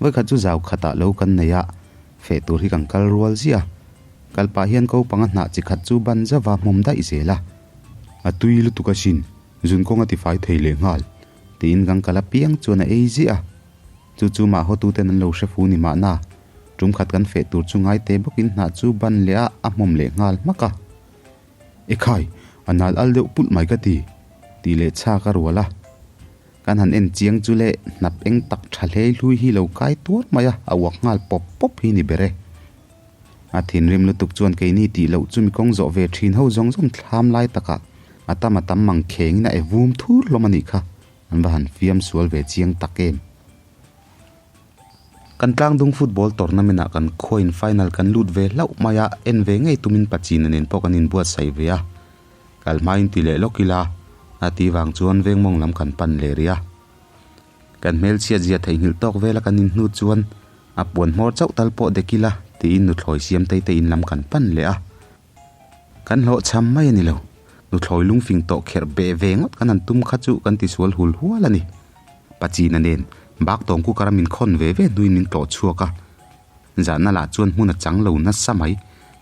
[SPEAKER 2] Vawikhat chu zau khatah lo kan nei a, feh tur hi kan kal rual ziah a. Kal pah hian ko panga hnah chi khat chu ban zauva hmawm daih zel a. A tui lutuk asin, zun kawng a tifai thei leh nghal, tiin kan kal apiang chuan a ei ziah a. Chu chu mah hawtuten an lo hre fu ni mahna, tum khat kan feh tur chu ngai te bawkin hnah chu ban leh a, a hmawm leh nghal hmak a. Ekhai, a nal al deuh pulh mai ka ti, tih leh chhak a rual a. Kan han en chiang chu le hnap eng tak tha hlei hlui hi lo kai tuar mai a, a uak nghal pawp pawp hi ni ber e. A thinrim lutuk chuan keini tih loh chu mi kawng zawh ve thin ho zawng zawng thlam lai takah a tam a tam mang khengin a e vum thur hlawm a nih kha, an va han fiam sual ve chiang tak em. Kan tlangdung football tournament ah kan khuain final kan lut ve hlauh mai a, en ve ngei tumin Pachina nen pawh kan inbuatsaih ve a. Kal hmain ti leh lawk ila, a tih vang chuan veng mawng lam kan pan leh rih a. Kan hmelchhiat zia theihnghilh tawk vela kan inhnu chuan A puan hmawr chauh tal pawh dek ila tiin nuthlawi Siamtei te in lam kan pan leh a. Kan hlawhchham mai a ni lo. Nuthlawi lungfing tawh kherh beh ve ngawt kan han tum kha chu kan tisual hul hual a ni. Pachina nen bak tawng cooker a min khawn ve ve hnuin min tlawh chhuak a. Zahna lah chuan hmun a chang lo nasa mai.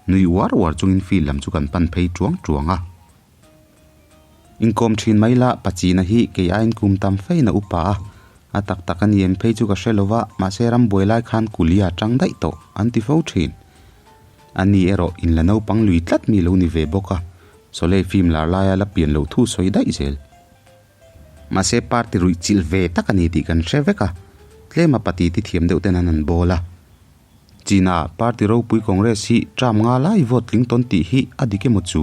[SPEAKER 2] Nui uar uar chungin field lam chu kan pan phei tuang tuang a. Inkawm thin mai la, Pachina hi kei aiin kum tam fein a upa a. A tak tak a ni em phei chu ka hre lo va, mahse rambuai lai khan kulia tang daih tawh an ti fo thin. A ni erawh in la naupang lui tlat mi lo ni ve bawk a, Sawlei film lar laia la pian loh thu sawi daih zel. Mahse party ruih chilh ve tak a ni tih kan hre vek a, tlema pati ti thiam deuh ten an han bawl a. China party ropui Congress hi term nga lai vote tling tawn tih hi a dik emaw chu?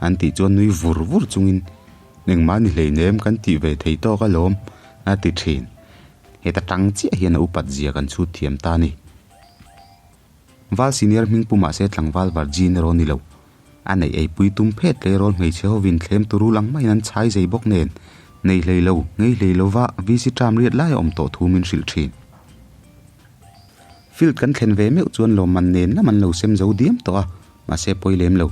[SPEAKER 2] An tih chuan nui vur vur chungin engmah ni hleinem kan tih ve thei tawk alawm a ti thin. Heta tang chiah hian a upat zia kan chhut thiam ta a ni. Val senior hming pu mahse tlangval virgin erawh ni lo. A neih eipui tum phet tleirawl hmeichhe hovin thlem turul ang maiin an chhai zei bawk nen, nei hlei lo, ngei hlei lova VC term riat lai a awm tawh thu min hrilh thin. Field kan thlen ve meuh chuan lawmman nen lam an lo sem zo diam tawh a, mahse pawi lem lo.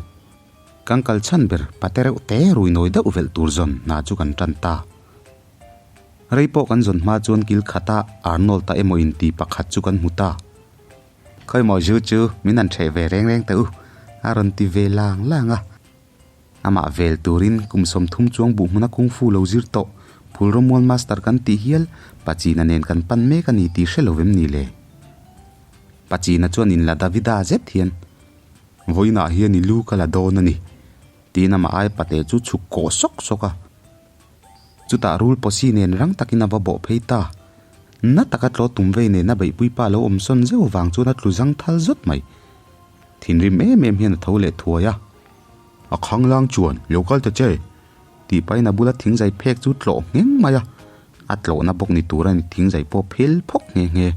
[SPEAKER 2] Kan kal chhan ber pate reuh te rui nawi deuh velh tur zawn hna chu kan tan ta. Rei pawh kan zawn hma chuan kil khata Arnold-a emaw inti pakhat chu kan hmu ta. Khawimaw zu chu min han ṭheh ve reng reng teh u, a rawn ti ve lang lang a. Amah vel turin kum 30 chuang buh hmuna kung fu lo zir tawh, Phulrawmual Master kan tih hial Pachina nen kan pan mek a ni tih hre lo vem ni le? Pachina chuan inla Davida zet hian, Vawiinah hian i lu ka la dawn a ni, tiin amah ai pate chu chhuk kawh sawk sawk a. Chutah rul pawsi nen rang takin a va bawh phei ta. Na taka tlaw tum vei nen a beihpui pa lo awm sawn zeuh vang chuan a tlu zang thal zawt mai. Thinrim em em hian a tho leh thuai a. A khanglang chuan, Lo kal ta che! tih pahin a bula thingzai phek chu tlawh ngheng mai a. A tlawhna bawk ni tur a ni thingzai pawh phel phawk nghe nghe.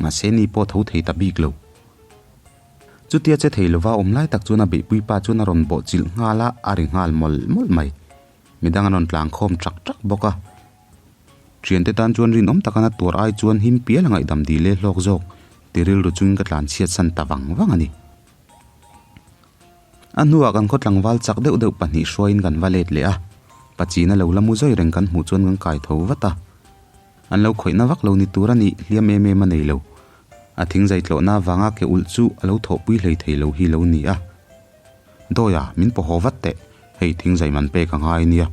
[SPEAKER 2] Mahse ni pawh tho thei ta bik lo. Chutia che thei lova awm lai tak chuan a beihpui pa chuan a rawn bawh chilh nghal a, a ri nghal mawlh mawlh mai. Midang an rawn tlang khawm ṭak ṭak bawk a. Ṭhiante tan chuan rinawm taka na tuar ai chuan him pial a ngaihdam dil e hlawk zawk ti rilru chungin ka tlan chhiat san ta vang vang a ni. A hnuah kan khaw tlangval chak deuh deuh pahnih hruaiin kan va let leh a, Pachina lo la mu zawi reng kan hmuh chuan kan kai tho vat a. An lo khawihna vak lo ni tur a nih hliam em em a nei lo. A thingzai tlawhna avanga ke ulh chu a lo thawhpui hlei thei lo hi lo ni a. Dawia, min paw haw vat teh, hei thingzai man pek a ngai nia.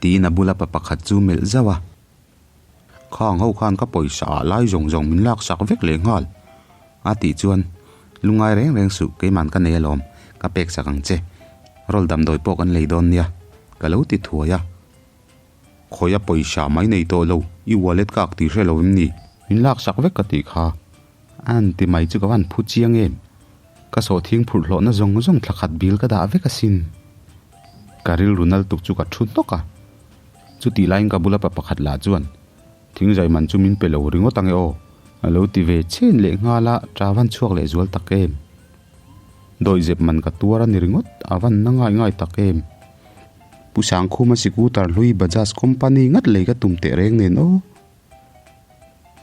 [SPEAKER 2] Tiin a bula pa pakhat chu melh zauh a. Khang ho khan ka pawisa ah lai zawng zawng min laksak vek leh nghal. A tih chuan, Lungngai reng reng suh, keiman ka nei alawm, ka pek sak ang che. Rawl damdawi pawh kan lei dawn nia, ka lo ti thuai a. Khawia pawisa mai nei tawh lo, i wallet ka ak tih hre lo em ni? Min laksak vek ka tih kha. A han ti mai chu ka van phu chiang em? Ka sawhthing phurh hlawhna zawng zawng thla khat bil ka dah vek asin. Ka rilru nal tuk chu ka thu hnawk a. Chutih laiin ka bula pa pakhat lah chuan, Thingzai man chu min pe lo ringawt ange aw, a lo ti ve chen leh nghal a, ta van chhuak leh zual tak em? Dawihzep man ka tuar a ni ringawt, a van na ngai ngai tak em? Pu Sangkhuma scooter hlui Bajaj company ngat lei ka tum teh reng nen aw.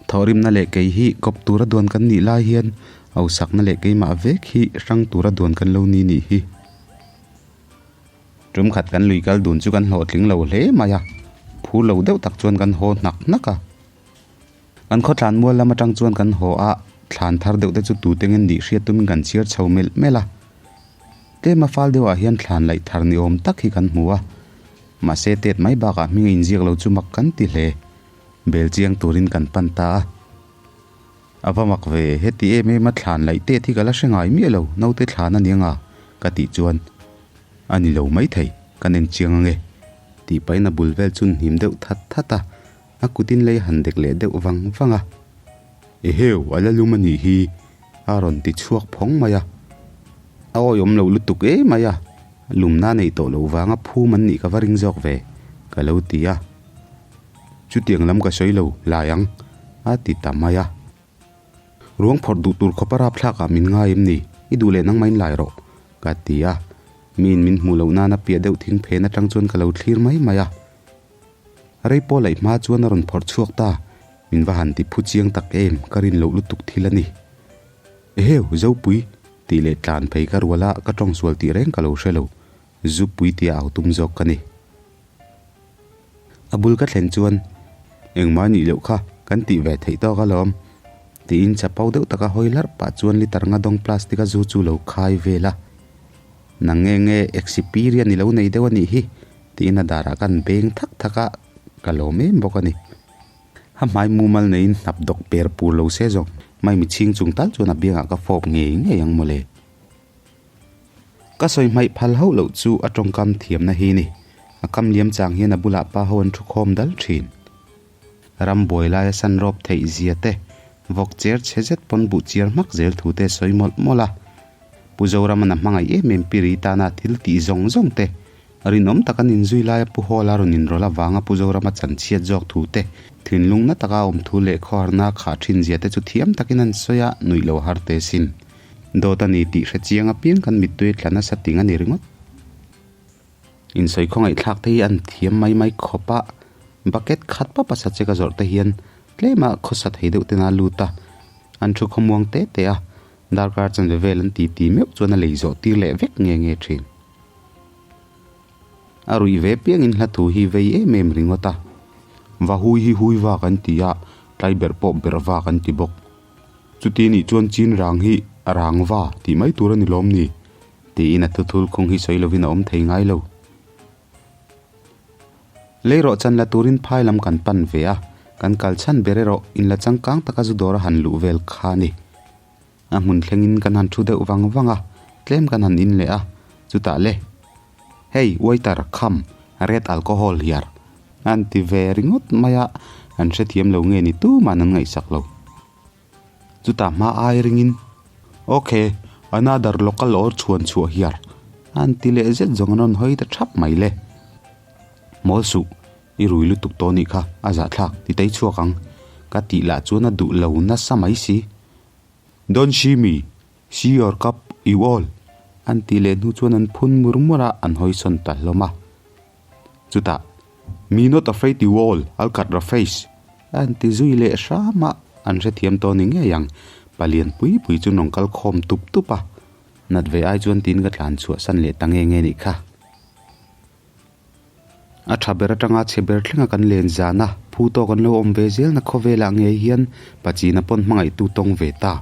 [SPEAKER 2] Thawhrimna leh kei hi kawp tura duan kan nih lai hian hausakna leh keimah vek hi hrang tura duan kan lo ni nih hi. Tum khat kan lui kal dun chu kan hlawhtling lo hle mai a, phur lo deuh tak chuan kan haw hnak hnak a. Kan khawthlan mual lam atang chuan kan haw a, thlan thar deuh te chu tute ngen nih hriat tumin kan chhiar chho melh melh a. Tlema fal deuhah hian thlan laih thar ni awm tak hi kan hmu a, mahse tet mai bakah hming a inziak lo chu mak kan ti hle. Bel chiang turin kan pan ta a. A va mak ve, heti em em a thlan laih tet hi ka la hre ngai miah lo, naute thlan a ni anga ka tih chuan a ni lo maithei, ka nen chiang ange tih pahin a bul vel chu hnim deuh that that a. A kutin lei han dek leh deuh vang vang a. Eheu, a la lum a nih hi, a rawn ti chhuak phawng mai a. A awihawm loh lutuk e mai a, lumna neih tawh loh vanga phum an nih ka va ring zawk ve, ka lo ti a. Chutiang lam ka sawi lo, lai ang, a ti ta mai a. Ruang phawrh duh tur khawpa rapthlakah min ngai em ni? I duh leh nangmah in lai rawh, ka ti a. Miin min hmuh loh nana piah deuh thing phen atang chuan ka lo thlir mai mai a. Rei pawh laih hma chuan a rawn phawrh chhuak ta. Min va han ti phu chiang tak em, ka rin loh lutuk thil a ni. Eheu, Zopui! tih leh tlan phei ka rual a, ka tawng sual tih reng ka lo hre lo. Zupui tia au tum zawk ka ni. A bul ka thlen chuan, Engmah nih loh kha, kan tih ve theih tawk alawm, tiin chapo deuh taka hawi larh pah chuan liter nga dawng plastic a zu chu lo khai vel a. Nang nge nge exiperian i lo nei deuh a nih hi, tiin a darah kan beng thak thak a, ka lawm em bawk a ni. A hmai mumal neiin hnap dawk per pur lo se zawng, mai mi chhing chung tal chuan a biangah ka fawp ngei ngei ang mawle. Ka sawi hmaih phal hauh loh chu a tawngkam thiamna hi ni. A kam liam chang hian a bulah pa ho an thu khawm dal thin. Ram buai laia san rawp theih zia te, vawk cher chhe zet pawn buh chiar hmak zel thu te sawi mawlh mawlh a. Pu Zoraman a hmangaih em em Piri tana thil tih zawng zawng te, rinawm taka ninzui laia Pu Hawla rawn inrawlh avanga Pu Zorama chanchhiat zawk thu te, thinlung na taka awm thu leh khawharna khah thin zia te chu thiam takin an sawi a, nuih lo har te sin. Dawt a ni tih hre chiang apiang kan mittui tla nasa ting a ni ringawt. Insawi khawngaihthlak te hi an thiam mai mai khawp a, bucket khat papa sa che ka zawrh te hian tlema khawsa thei deuh ten a lut a, an thu khawmuang te te a, darkar chanve vel an ti ti meuh chuan a lei zawh tir leh vek nge nge thin. A ruih ve piangin hla thu hi vei em em ringawt a, va hui hi hui vak an ti a, tlai berh pawh berh vak an ti bawk. Chuti nih chuan chin rang hi a rang va tih mai tur a ni lawm ni? Tiin a thuthul khung hi sawi lovin a awm thei ngai lo. Lei rawh chan la turin phai lam kan pan ve a, kan kal chhan ber erawh inla changkang taka zu dawr a han luh vel kha a ni. A hmun thlengin kan han thu deuh vang vang a, tlem kan han in leh a, chutah le, Hei, waiter, kham, red alcohol hiar, an ti ve ringawt mai a, an hrethiam lo nge ni tuman an ngaihsak lo. Chutah hma ai ringin, Ok, another local or chhuan chhuah hiar, an ti leh zet zawng an rawn hawi ta thap mai le. Mawl suh, I rui lutuk tawh nih kha, a zahthlak, ti tei chhuak ang, ka tih lah chuan a duh lo nasa mai si. Don't see me, see your cup, you all, an tih leh hnu chuan an phun mur mur a, an hawi sawn ta hlawm a. Chutah, Me not afraid you all, I'll cut ra face, an ti zui leh hram a, an hrethiam tawh ni ngei ang, palian pui pui chu rawn kal khawm tup tup a, nat ve ai chuan tiin ka tlan chhuah san leh ta nge nge nih kha. A tha ber atanga chhe ber thlenga kan len zan a, phu tawk an lo awm ve zelna khawvelah ngei hian Pachina pawn hmangaihtu tawng ve ta.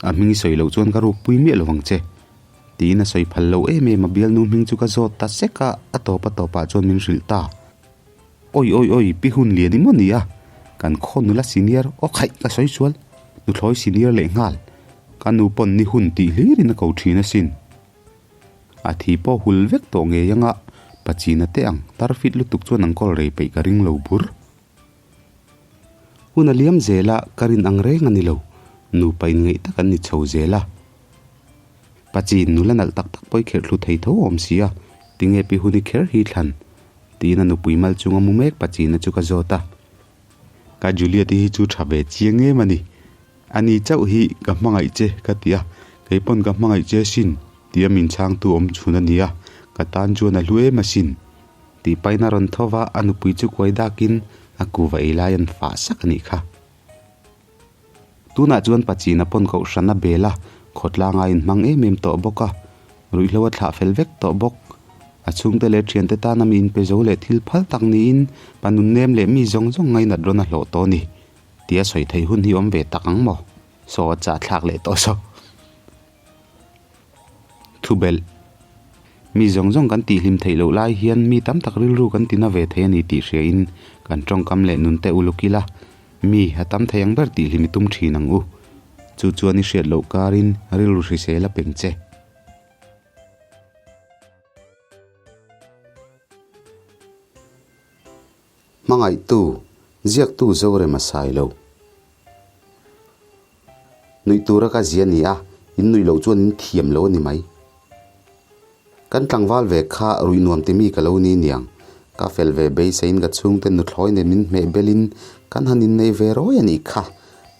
[SPEAKER 2] A hming i sawi loh chuan ka rukpui miah lo vang che. Tiin a sawi phal lo em em a bialnu hming chu ka zawt ta sek a, a tawp a tawpah chuan min hrilh ta. Awi awi awi, pi hun lian i maw ni a? Kan khaw nula senior, aw khaih ka sawi sual, nuthlawi senior leh nghal. Ka nu pawn ni hun tih hlirin a ko thin asin. A thi pawh hul vek tawh ngei anga Pachina te ang tar fit lutuk chuan an kawl rei peih ka ring lo bur. Hun a liam zel a, ka rin ang reng a ni lo. Nupa inngeih tak an ni chho zel a. Pachin nula nalh tak tak pawh i kherh thlu thei tho awm si a, tinge pi hun i kher hi thlan? Tiin a nupui mal chunga mu mek Pachina chu ka zawt a. Ka Juliet-i hi chu tha ve chiang em a ni. A ni chauh hi ka hmangaih che ka ti a, kei pawn ka hmangaih che asin tia min chhangtu awm chhun a ni a, ka tan chuan a hlu em asin. Tih pain a rawn tho va, a nupui chu kuai dakin a kuva ei lai an fah sak a nih kha. Tunah chuan Pachina pawn kohhran a bel a, khawtlanga a inhmang em em tawh bawk a, ruihhlo a thlah fel vek tawh bawk. A chhungte leh thiante tana mi inpe zo leh thil phal tak niin pa nunnem leh mi zawng zawng ngainat rawn a hlawh tawh a ni. Tia sawi theih hun hi awm ve tak ang maw? Saw a chah thlak leh tawh saw. Thubelh, Mi zawng zawng kan tihhlim theih loh lai hian mi tam tak rilru kan tina ve thei a ni tih hriain kan tawngkam leh nunte uluk ila, mi a tam thei ang ber tihhlim i tum thin ang u. Chu chuan i hriat loh karin rilru hrisel a peng che. Hmangaihtu, ziaktu Zorem a sai lo. Nuih tura ka zia ni a, in nuih loh chuan in thiam lo a ni mai. Kan tlangval ve kha ruih nuam ti mi ka lo ni niang. Ka fel ve beiseiin ka chhungte nuthlawi nen min hmeh belin kan han innei ve rawi a nih kha.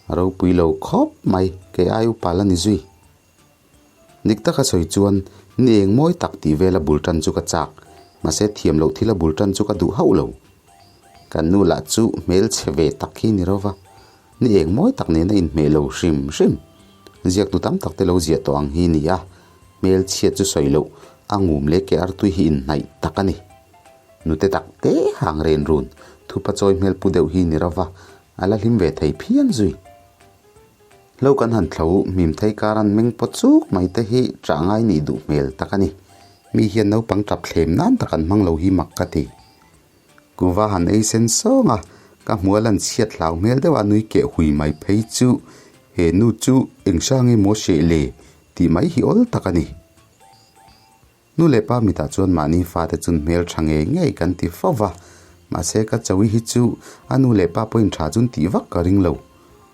[SPEAKER 2] A ropui lo khawp mai, kei ai upa la ni zui. Dik taka sawi chuan ni eng mawi tak tih vela bul tan chu ka chak, mahse thiam loh thila bul tan chu ka duh hauh lo. Kan nu lah chu hmelchhe ve tak hi ni rova, ni eng mawi tak nena inhmeh lo hrim hrim. Ziaktu tam tak te lo ziah tawh ang hi ni a, hmelchhiat chu sawi loh a ngum leh ke artui hi inhnaih tak a ni. Nute tak te hang ren run, thupa chawi hmel pu deuh hi ni rova, a la hlim ve thei phian zui. Hlo kan han thlo hmim thei kar an meng paw chuk mai te hi ṭah ngai nih duh hmel tak a ni. Mi hian naupang ṭap thlem nan tak an hmang lo hi mak ka ti. Kuva han ei sen sawng a, ka hmu a lan chhiat hlau hmel deuh a nui keh hui mai phei chu he nu chu eng hrang emaw hreh le tih mai hi awl tak a ni. Nu leh pa mitah chuan mahni fate chun hmel tha ngei ngei kan ti fo va, mahse ka chawi hi chu a nu leh pa pawhin tha chun tih vak ka ring lo.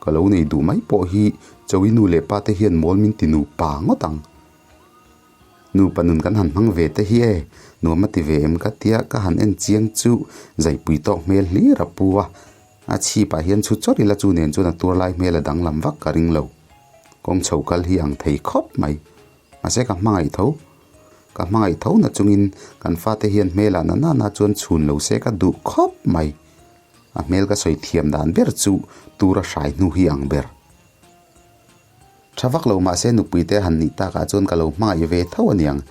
[SPEAKER 2] Ka lo nei duh mai pawh hi chawi nu leh pa te hian mawl min ti nupa ngawt ang. Nupa nun kan han hmang ve te hi e, nuam a ti ve em ka tia ka han en chiang chu zaipui tawk hmel hlir a pu a, a chhipah hian chhu chawt ila chu nen chuan a tuar lai hmel a danglam vak ka ring lo. Kawng chho kal hi ang thei khawp mai. Mahse ka hmangaih tho. Ka hmangaih tho na chungin kan fate hian hmelah na nana chuan chhun lo se ka duh khawp mai. A hmel ka sawi thiam dan ber chu tura hrai hnu hi ang ber. Tha vak lo mahse nupui te han nih takah chuan ka lo hmangaih ve tho aniang.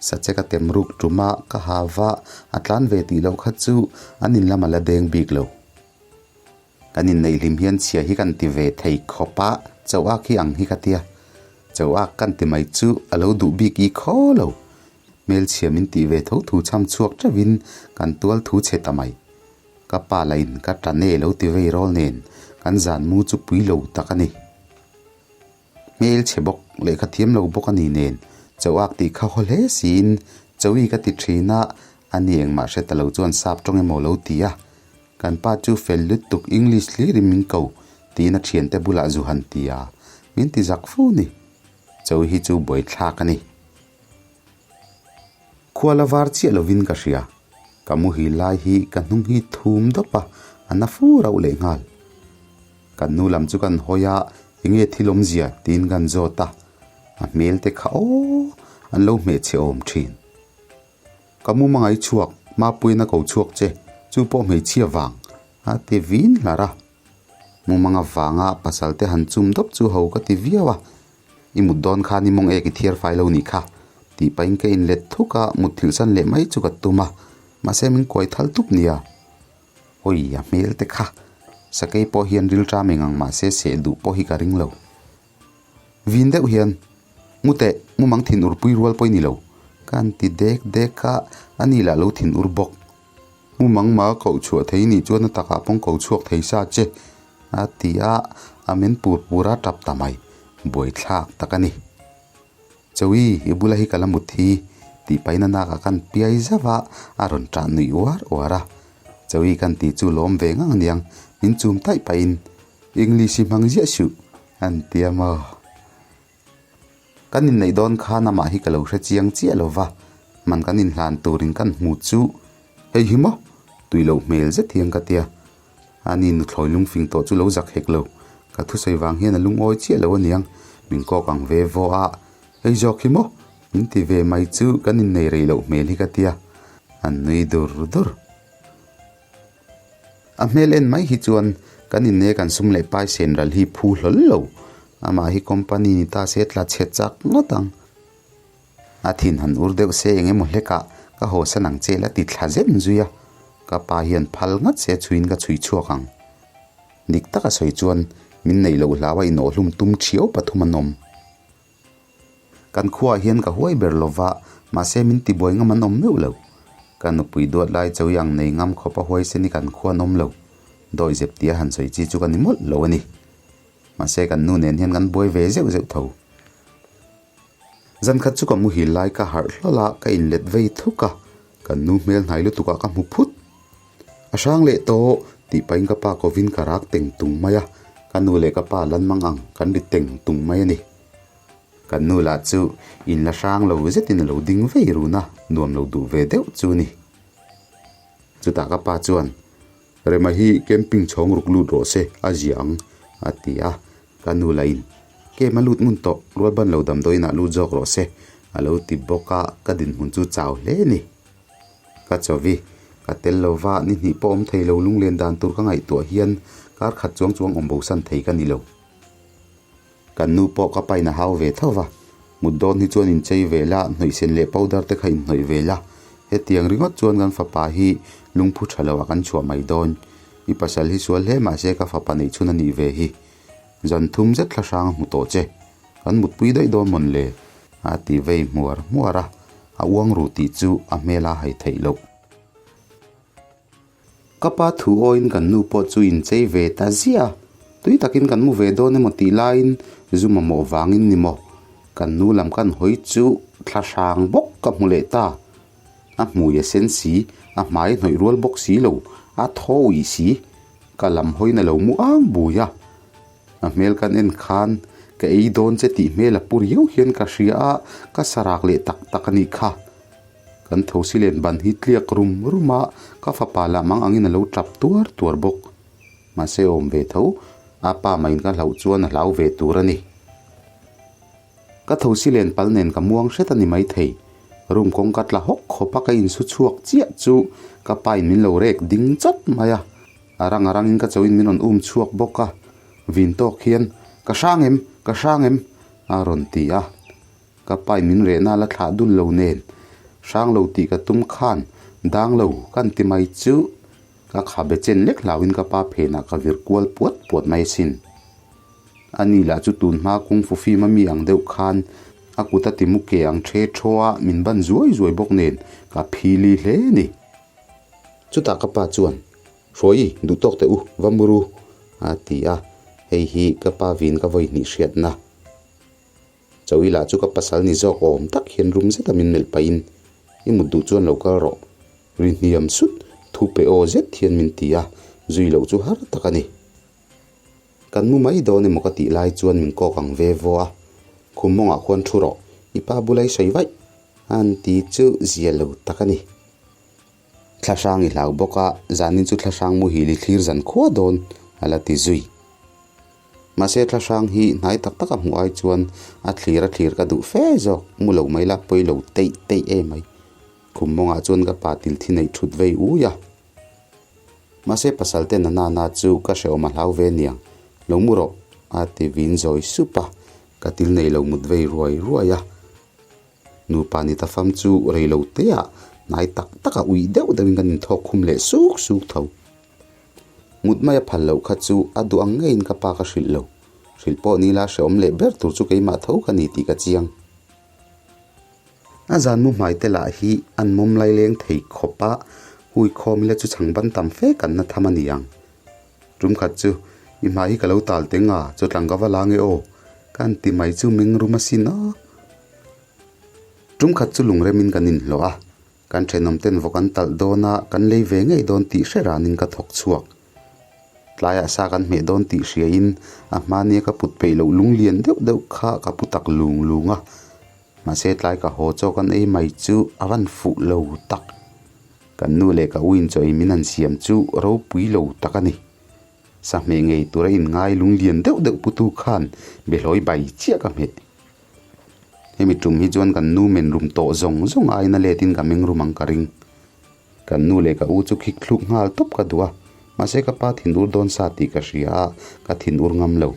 [SPEAKER 2] Sache ka tem ruk tum a, ka ha va, a tlan ve tih loh kha chu an in lam a la deng bik lo. Kan inneih hlim hian chhia hi kan ti ve thei khawp a, chauh ak hi ang hi ka tia. Chauh ak kan ti mai chu a lo duh bik i khaw lo. Hmelchhia min tih ve tho thu chham chhuak teuhin kan tual thu chhe ta mai. Ka pa lah in ka ta ne lo ti vei rawl nen kan zan mu chu pui lo tak a ni. Hmelchhe bawk lehkha thiam lo bawk a ni nen chauh ak tih kha haw hle siin chawi ka ti thin a, a ni engmah hre ta lo chuan sap tawng emaw lo ti a. Kan pa chu fel lutuk English hlirin min ko tiin a thiante bulah zu han ti a, min ti zak fu ni. Chawi hi chu buaithlak a ni. Khua la var chiah lovin ka hria. Ka muhil lai hi ka hnung hi thum dawp a, a na fu rauh leh nghal. Kan nu lam chu kan hawi a, enge thil awmzia tiin kan zawt a, a hmel te kha aw an lo hmehchhe awm thin. Ka mu mangai chhuak, Mapuiin a ko chhuak che, chu pawh hmeichhia vang a ti vin hlar a. Mumanga vanga pasal te han chum dawp chu ho ka ti viau a, I mut dawn khan i mawng ek i thiar fai lo nih kha, tih pahin ka inlet thuk a, mut thilh san leh mai chu ka tum a, mahse min kuai thal tup nia. Awi, a hmel te kha, sakei pawh hian ril ṭam eng ang mahse seh duh pawh hi ka ring lo. Vin deuh hian, Mu teh, mumang thin ur pui rual pawh i ni lo, ka han ti dek dek a, ani lah lo thin ur bawk. Mumang ma koh chhuah thei nih chuan a takah pawng ko chhuak thei sa che, a ti a, a men pur pur a tap ta mai, buaithlak tak a ni. Chawi, i bula hi ka la mut hi, tih pahin a nakah kan piai zauh a, a rawn ṭah nuih uar uar a. Chawi kan tih chu lawm ve ngang aniang, min chum taih pahin, English hi hmang ziah suh, an ti a maw? Kan inneih dawn khan amah hi ka lo hre chiang chiah lo va, man kan inhlan turin kan hmu chu hei hi maw? Tui loh hmel zet hian ka tia. Ani nuthlawi lungfing tawh chu lo zak hek lo. Ka thusawi vang hian a lungawi chiah lo aniang, min kawk ang ve vaw a, hei zawk hi maw? Min ti ve mai chu kan innei rei loh hmel hi ka tia. An nui dur dur. A hmel en mai hi chuan kan inne kan sum leh pai sen ral hi phu hlawl lo. Amah hi company ni ta se tla chhe chak ngawt ang. A thin han ur deuh se eng emaw hlekah ka haw san ang che la ti thla zen zui a. Ka pa hian phal ngat se chhuiin ka chhui chhuak ang. Dik taka sawi chuan min neih loh hlau a inawhhlum tum thiau pathum an awm. Kan khuaah hian ka huai ber lo va, mahse min tibuai ngam an awm meuh lo. Ka nupui duat lai chawi ang nei ngam khawp a huaisen hi kan khua an awm lo. Dawi zep tia han sawi chi chu ka ni mawlh lo a ni. Mahse kan nu nen hian kan buai ve zeuh zeuh tho. Zan khat chu ka muhil lai ka harh hlawl a, ka inlet vei thuk a, kan nu hmel hnai lutukah ka hmu phut. A hrang leh tawh tih pahin ka pa kovin ka rak teng tung mai a, ka nu leh ka pa lan mang ang kan ri teng tung mai a ni. Kan nu lah chu in la hrang lo zetin a lo ding vei run a, nuam lo duh ve deuh chu a ni. Chutah ka pa chuan, Rema hi camping chhawng ruk lut rawh se, a zia ang, a ti a. Ka nu lah in, Kem a lut ngun tawh, rualban lo damdawiin ah lut zawk rawh se, a lo ti bawk a, ka dinhmun chu chau hle a ni. Ka chawi. Ka tel lova ni hnih pawh awm thei lo lunglen dan tur ka ngaihtuah hian kar khat chuang chuang awm bosan thei ka ni lo. Kan nu pawh ka pain a hau ve tho va, mut dawn hi chuan inchei ve la, hnawihsen leh powder te kha inhnawih ve la, hetiang ringawt chuan kan fapa hi lungphu tha lo ah kan chhuah mai dawn. I pasal hi sual hle mahse ka fapa neih chhun a nih ve hi. Zan thum zet thla hrang a hmu tawh che. Kan mutpui daih dawn mawn le? A ti vei hmuar hmuar a, a uang ru tih chu a hmel a hai theih loh. Ka pa thu awiin kan nu pawh chu inchei ve ta ziah a, tui takin kan mu ve dawn emaw tih laiin zu mamawh vangin ni maw? Kan nu lam kan hawi chu thla hrang bawk ka hmu leh ta. A hmui a sen si, a hmai a hnawih rual bawk si lo, a thaw uih si. Ka lam hawiin a lo mu ang bui a. A hmel kan en khan ka ei dawn che tih hmel a pu riau hian ka hria a, ka sarak leh tak tak a nih kha. Kan thosi len ban hi tliak rum rum a, ka fapa lah mang angin a lo tap tuar tuar bawk. Mahse awm ve tho, a pa maiin ka hlauh chuan a hlau ve tur a ni. Ka thosi len pal nen ka muang hret a ni maithei. Room kawngka tla hawk khawp a ka insu chhuak chiah chu ka pa in min lo rek ding chawt mai a. A rang a rangin ka chauhin min rawn um chhuak bawk a, vin tawk hian, Ka hrang em? Ka hrang em? a rawn ti a. Ka pa in min rehna la thlah dul lo nen, hrang lo tih ka tum khan dang lo kan ti mai chu ka khabe chen lek hlauhin ka pa phenah ka vir kual puat puat mai asin. Ani lah chu tun hma kung fu fim a mi ang deuh khan a kut a ti mu ke ang the thaw a min ban zuai zuai bawk nen ka phili hle ni. Chutah ka pa chuan, Hruai, duh tawk teh u, va mu ru, a ti a, hei hi ka pa vin ka vawi hnih hriatna. Chawi lah chu ka pasal ni zawk awm tak hian rum zeta min melh pahin, I mut duh chuan lo kal rawh, ri hniam sut, thu pe aw zet hian min ti a, zui loh chu har tak a ni. Kan mu mai dawn emaw ka tih lai chuan min kawk ang ve vaw a, Khum mawngah khuan thu rawh, i pa bula i sawi vaih, a han ti chu zia lo tak a ni. Thla hrang i hlau bawk a, zanin chu thla hrang muhil i thlir zan khua dawn, a la ti zui. Mahse thla hrang hi hnai tak tak a hmuh ai chuan a thlir a thlir ka duh fe zawk, mu lo mai la pawi lo teih teih e mai. Khum mawngah chuan ka pa til thi neih thut vei ui a. Mahse pasal ten a nana chu ka hrehawm a hlau ve niang, lo mu rawh a ti vin zawi sup a, ka til nei lo mut vei ruai ruai a. Nupa ni ta fam chu rei lo te ah hnai tak tak a uih deuh deuh in kan inthawk khum leh suk suk tho. Mut mai a phal loh kha chu a duh ang ngeiin ka pa ka hrilh lo. Hrilh pawh ni la hrehawm leh ber tur chu keimah tho ka ni tih ka chiang. A zan mu hmai te lah hi an mawm lai leng thei khawp a, hui khawm ila chu chhang ban tam fe kan na tham a ni ang. Tum khat chu i hmai hi ka lo tal teng a, chawtlang ka va la nge aw, ka han ti mai chu meng rum asin aw. Tum khat chu lungremin kan inhlawh a, Kan thenawm ten vawk an talh dawn a, kan lei ve ngei dawn tih hre ranin ka thawk chhuak. Tlaiah sa kan hmeh dawn tih hriain a hmania ka put peih loh lung lian deuh deuh kha ka pu tak lung lung a. Mahse tlai ka haw chaw kan ei mai chu a van fuh lo tak. Kan nu leh ka u in chaw ei min han siam chu ropui lo tak a ni. Sa hmeh ngei tura inngai lung lian deuh deuh putu khan behlawi bai chiah ka hmeh. Hemi tum hi chuan kan nu men rum tawh zawng zawng aiin a let in ka meng rum ang ka ring. Kan nu leh ka u chu khik thluk nghal tawp ka duh a, mahse ka pa thin ur dawn sa tih ka hria a, ka thin ur ngam lo.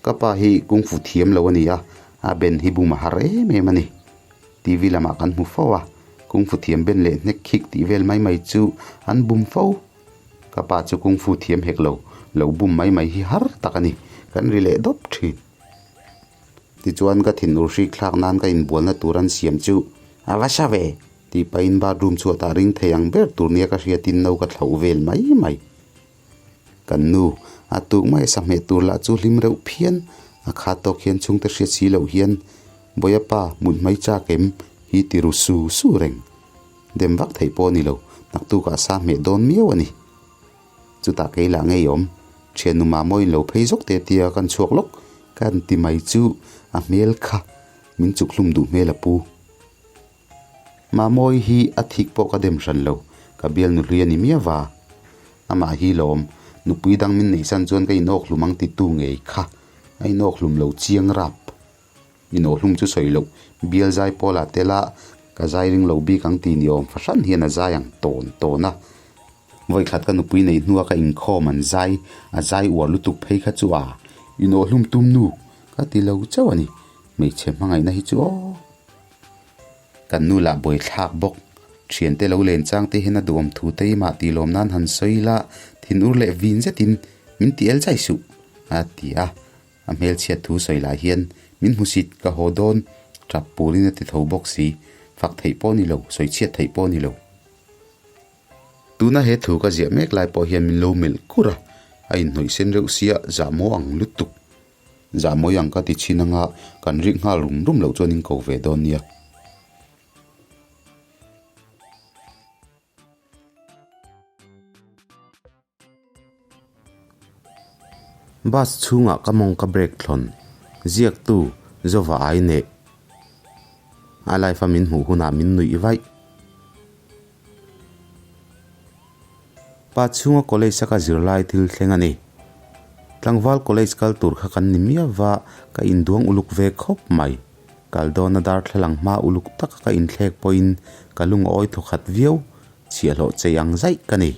[SPEAKER 2] Ka pa hi kungfu thiam lo a ni a, a ben hi bum a har em em a ni. TV lamah kan hmu fo a, kungfu thiam ben leh hnek khik tih vel mai mai chu an bum fo. Ka pa chu kungfu thiam hek lo, lo bum mai mai hi har tak a ni, kan ri leh dawp thin. Tichuan ka thinur hrik thlak nan ka inbualna tur an siam chu a va sa ve tih pahin bathroom chhuatah ring thei ang ber tur nia ka hriatin no ka thlauh vel mai mai. Kan nu a tuk mai a sahmeh tur lah chu hlim reuh phian, a khat tawk hian chhungte hriat si loh hian Bawiha pa mut hmai chak em hi ti ru su su reng. Dem vak theih pawh a ni lo, naktukah sa hmeh dawn miau a ni. Chutah kei lah ngei awm, thiannu Mamawiin lo phei zawk te tia kan chhuak lawk ka han ti mai chu a hmel kha min chuk hlum duh hmel a pu. Mamawi hi a thik pawh ka dem hran lo, ka bial nuhlui a ni miau va. Amah hi lawm, nupui dang min neihsan chuan ka inawk hlum ang titu ngei kha a inawk hlum lo chiang rap. Inawh hlum chu sawi loh, bial zai pawlah tela. Ka zai ring lo bik ang tih ni awm fahran hian a zai ang tawn tawn a. Vawikhat ka nupui nei hnua ka inkhawm an zai, a zai uar lutuk phei kha chu a inawhhlum tum nu ka ti lo chauh a ni. Hmeichhe hmangaihna hi chu aw. Kan nu lah buaithlak bawk. Thiante lo len chang te hian a duhawm thu te imah tih lawm nan han sawi la, thinur leh vin zetin min ti el chai suh, a ti a. A hmelchhiat thu sawi lah hian min hmusit ka haw dawn, tap purin a ti tho bawk si. Fak theih pawh ni lo, sawi chhiat theih pawh ni lo. Tuna he thu ka ziah mek lai pawh hian min lo melh kur a, a inhnawih sen reuh sia zahmaw ang lutuk. Zahmawi ang ka ti chhin anga kan rik nghal rum rum loh chuan in ko ve dawn nia. Bus chhungah ka mawng ka break thlawn. Ziaktu, Zova ai neh. A life a min hmuh hunah min nuih vaih. Pa chhunga college a ka zirlai thil thleng a ni. Tlangval college kal tur kha kan ni miau va, ka induang uluk ve khawp mai. Kal dawna darthlalang hma uluk taka ka inthlek pawhin ka lung a awi thawkhat viau, chhiahhlawh chei ang zaih ka ni.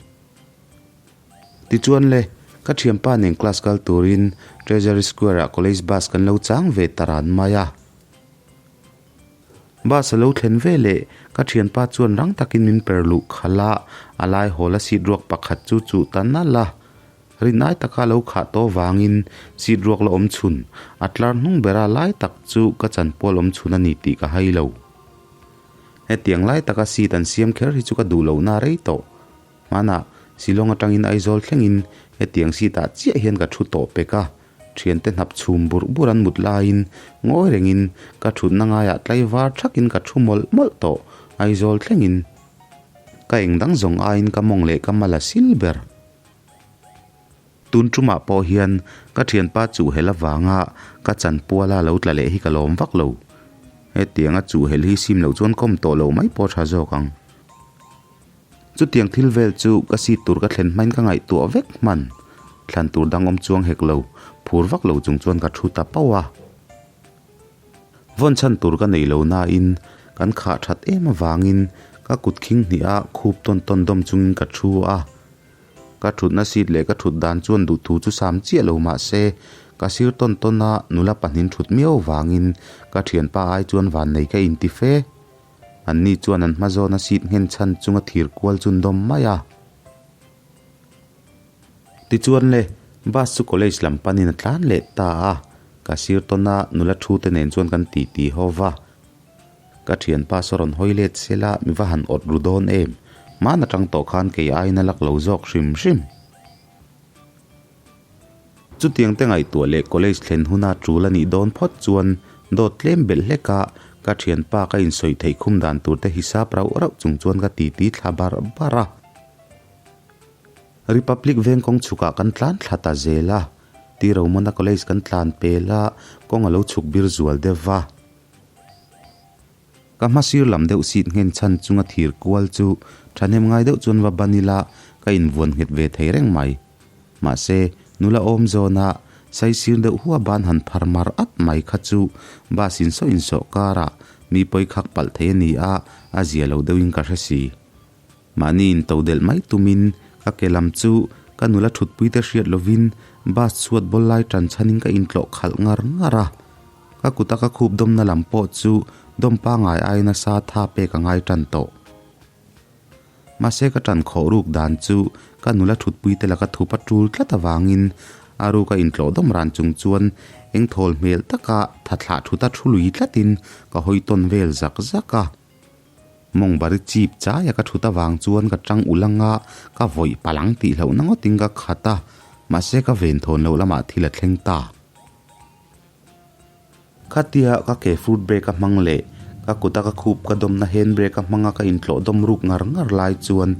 [SPEAKER 2] Tichuan le, ka thianpa nen class kal turin Treasury Square ah college bus kan lo chang ve ta ran mai a. Bus a lo thlen ve leh ka thianpa chuan rang takin min per luh khalh a, a lai hawl a seat ruak pakhat chu chuh ta nalh a. Rinai taka lo khah tawh vangin seat ruak la awm chhun, a tlar hnung bera lai tak chu ka chanpual awm chhun a ni tih ka hai lo. Hetiang lai taka seat an siam kher hi chu ka duh lohna rei tawh. Hmanah Shillong atangin Aizawl thlengin hetiang seat ah chiah hian ka thu tawh pek a, thiante hnap chhum burh burh an mut laiin ngawi rengin ka thutna ngaiah tlaivar thakin ka thu mawlh mawlh tawh Aizawl thlengin. Ka engdang zawng aiin ka mawng leh ka mal a sil ber. Tun tumah pawh hian ka thianpa chuhhelh avanga ka chanpuala lo tla leh hi ka lawm vak lo. Hetianga chuhhelh hi sim loh chuan kawm tawh lo mai pawh tha zawk ang. Chutiang thil vel chu ka seat tur ka thlen hmain ka ngaihtuah vek hman. Thlan tur dang awm chuang hek lo, phur vak lo chung chuan ka thu ta pauh a. Vawn chhan tur ka nei lo nain kan khah that em avangin ka kut khing hnih a khup tawn tawn dawm chungin ka thu a. Ka thutna seat leh ka thut dan chuan duhthu chu sam chiah lo mah se, ka sir tawn tawn a nula pahnin thut miau vangin ka thianpa ai chuan vannei ka inti fe. Anni chuan an hma zawna seat nghen chhan chunga thir kual chu an dawm mai a. Tichuan le, bus chu college lam panin a tlan leh ta a, ka sir tawna nula thu te nen chuan kan ti ti ho va. Ka thianpa saw rawn hawi let sela mi va han awt ru dawn em, hman atang tawh khan kei aiin a lak lo zawk hrim hrim. Chutiang te ngaihtuah leh college thlen huna tul a nih dawn phawt chuan dawt tlem belh hlek a, ka thianpa ka insawi theih khum dan tur te hisap rauh rauh chung chuan ka titi thla bar bar a. Republic veng kawng chhukah kan tlan thla ta zel a, Tiromana college kan tlan pel a, kawng a lo chhuk bir zual deuh va. Ka hma sir lam deuh seat nghen chhan chunga thir kual chu thahnem ngai deuh chuan va ban ila ka invuan nghet ve thei reng mai. Mahse, nula awm zawna sai sir deuh hua ban han phar mar at mai kha chu bus insawh insawh karah mi pawi khak palh thei a ni a, a zia lo deuhin ka hre si. Mahni in to delh mai tumin ka ke lam chu ka nula thutpuite hriat lovin bus chhuat bawl lai tan chhanin ka intlawh khalh ngar ngar a. Ka kuta ka khup dawmna lam pawh chu dawm pangai aiin a sa tha pek a ngai tan tawh. Mahse ka tan khawh ruk dan chu ka nula thutpuite laka thup a tul tlat avangin a ruka intlawh dawm ran chung chuan eng thawl hmel taka tha thlah thuta thu lui tlatin ka hawi tawn vel zak zak a. Mawng bari chip chaia ka thut avang chuan ka tang ulh anga ka vawih palang tih hlauhna ngawtin ka khat a, mahse ka ven thawn loh lamah thil a thleng ta. Khatia ka ke foot brake a hmang leh ka kuta ka khup ka dawmna hand brake a hmanga ka intlawh dawm ruk ngar ngar lai chuan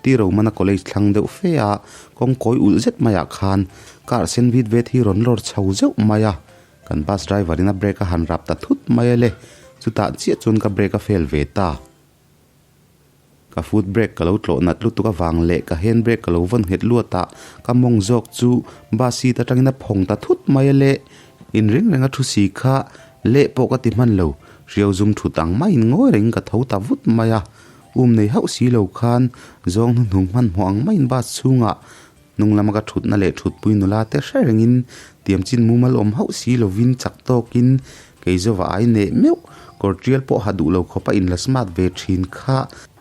[SPEAKER 2] Tiromana college thlang deuh fe a kawngkawi ulh zet maiah khan car sen vit vet hi rawn lawr chho zeuh mai a. Kan bus driver in a brake a han rap ta thut mai a le, chutah chiah chuan ka brake a fail ve ta. Ka foot brake ka lo tlawh nat lutuk avang leh ka hand brake ka lo vawn nghet luat a, ka mawng zawk chu bus seat atangin a phawng ta thut mai a le. In ring reng a thu si kha leh pawh ka ti hman lo, Hriau zum thut ang maiin ngawi rengin ka tho ta vut mai a. Um nei hauh si lo khan zawng hnuhnung hmanhmawh ang maiin bus chhungah hnung lama ka thutna leh thutpui nula te hre rengin tiam chin mumal awm hauh si lovin chak tawkin kei zawva ai neh meuh kawr tial pawh ha duh lo khawpa inla smart ve thin kha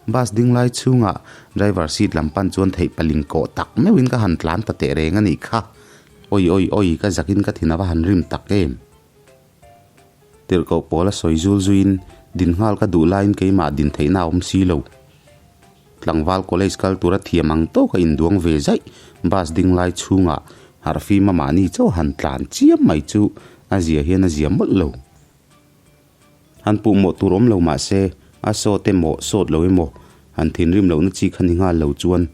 [SPEAKER 2] bus ding lai chhungah driver seat lam pan chuan theih paling kawh tak meuhin ka han tlan ta teh reng a nih kha. Oi oi oi ka zakin ka thin ava han rim tak em. Tirhkoh pawl a sawi zul zuiin din nghal ka duh laiin keimah din theihna a awm si lo. Tlangval college kal tura thiam ang tawk a induang ve zaih bus ding lai chhungah harhfima mahni chauh han tlan chiam mai chu a zia hian a zia mawlh lo. Han puh mawh tur awm lo mah se a sawt emaw sawt lo emaw han thinrim lohna chi kha ni nghal lo chuan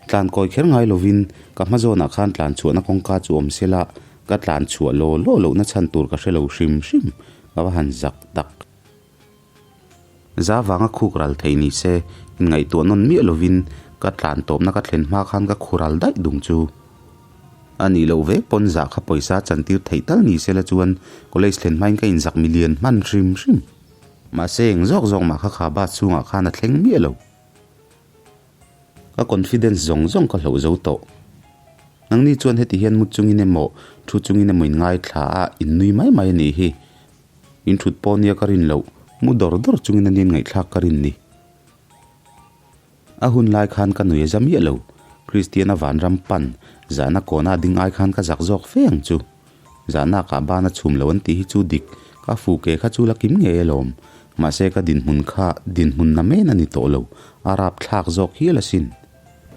[SPEAKER 2] tlan kawi kher ngai lovin ka hma zawnah khan tlan chhuahna kawngka chu awm se la ka tlan chhuah law law lohna chhan tur ka hre lo hrim hrim ka va han zak tak. Za vanga khuk ral thei ni se inngaihtuah nawn miah lovin ka tlan tawpna ka thlen hma khan ka khu ral daih dung chu. A nih loh vek pawn zah kha pawisa chantir theih tal ni sela chuan college thlen hmain ka inzak milian hman hrim hrim. Mahse eng zawk zawk mah kha kha bus chhungah khan a thleng miah lo. Ka confidence zawng zawng ka hloh zo tawh. Nangni chuan heti hian mu chungin emaw thu chungin emaw in ngaithla a in nui mai mai a nih hi. In thut pawh nia ka rin loh, mu dawr dawr chungin a nia ngaihthlak ka rin ni. A hun lai khan ka nui a za miah lo. Kristiana vanram pan, zahna kawna ding ai khan ka zak zawk fe ang chu. Zahna kah ban a chhum lo an tih hi chu dik, ka fu ke kha chu la kim ngei alawm. Mahse ka dinhmun kha dinhmun na men a ni tawh lo, a rap thlak zawk hial asin.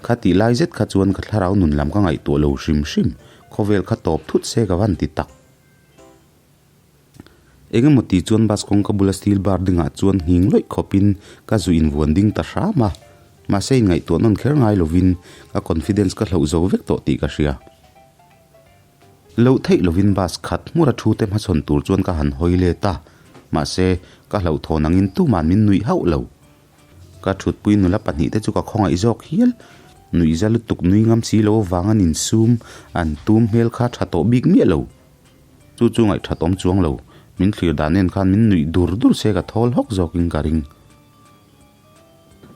[SPEAKER 2] Kha tih lai zet kha chuan ka thlarau nun lam ka ngaihtuah lo hrim hrim, khawvel kha tawp thut se ka van ti tak. Eng emaw ti chuan bus kawngka bula steel bar dingah chuan nghing lawih khawpin ka zu invuan ding ta hram a. Mahse inngaihtuah nawn kher ngai lovin ka confidence ka hloh zo vek tawh tih ka hria. Loh theih lovin bus khat hmura thu te hmachhawn tur chuan ka han hawi let a, mahse ka hlauhthawn angin tuman min nuih hauh lo. Ka thutpui nula pahnihte chu ka khawngaih zawk hial. Nuihza lutuk nui ngam si lo avang an insum an tum hmel kha tha tawh bik miah lo. Chu chu ngaihthat awm chuang lo, min thlir dan en khan min nuih dur dur se ka thawl hawk zawkin ka ring.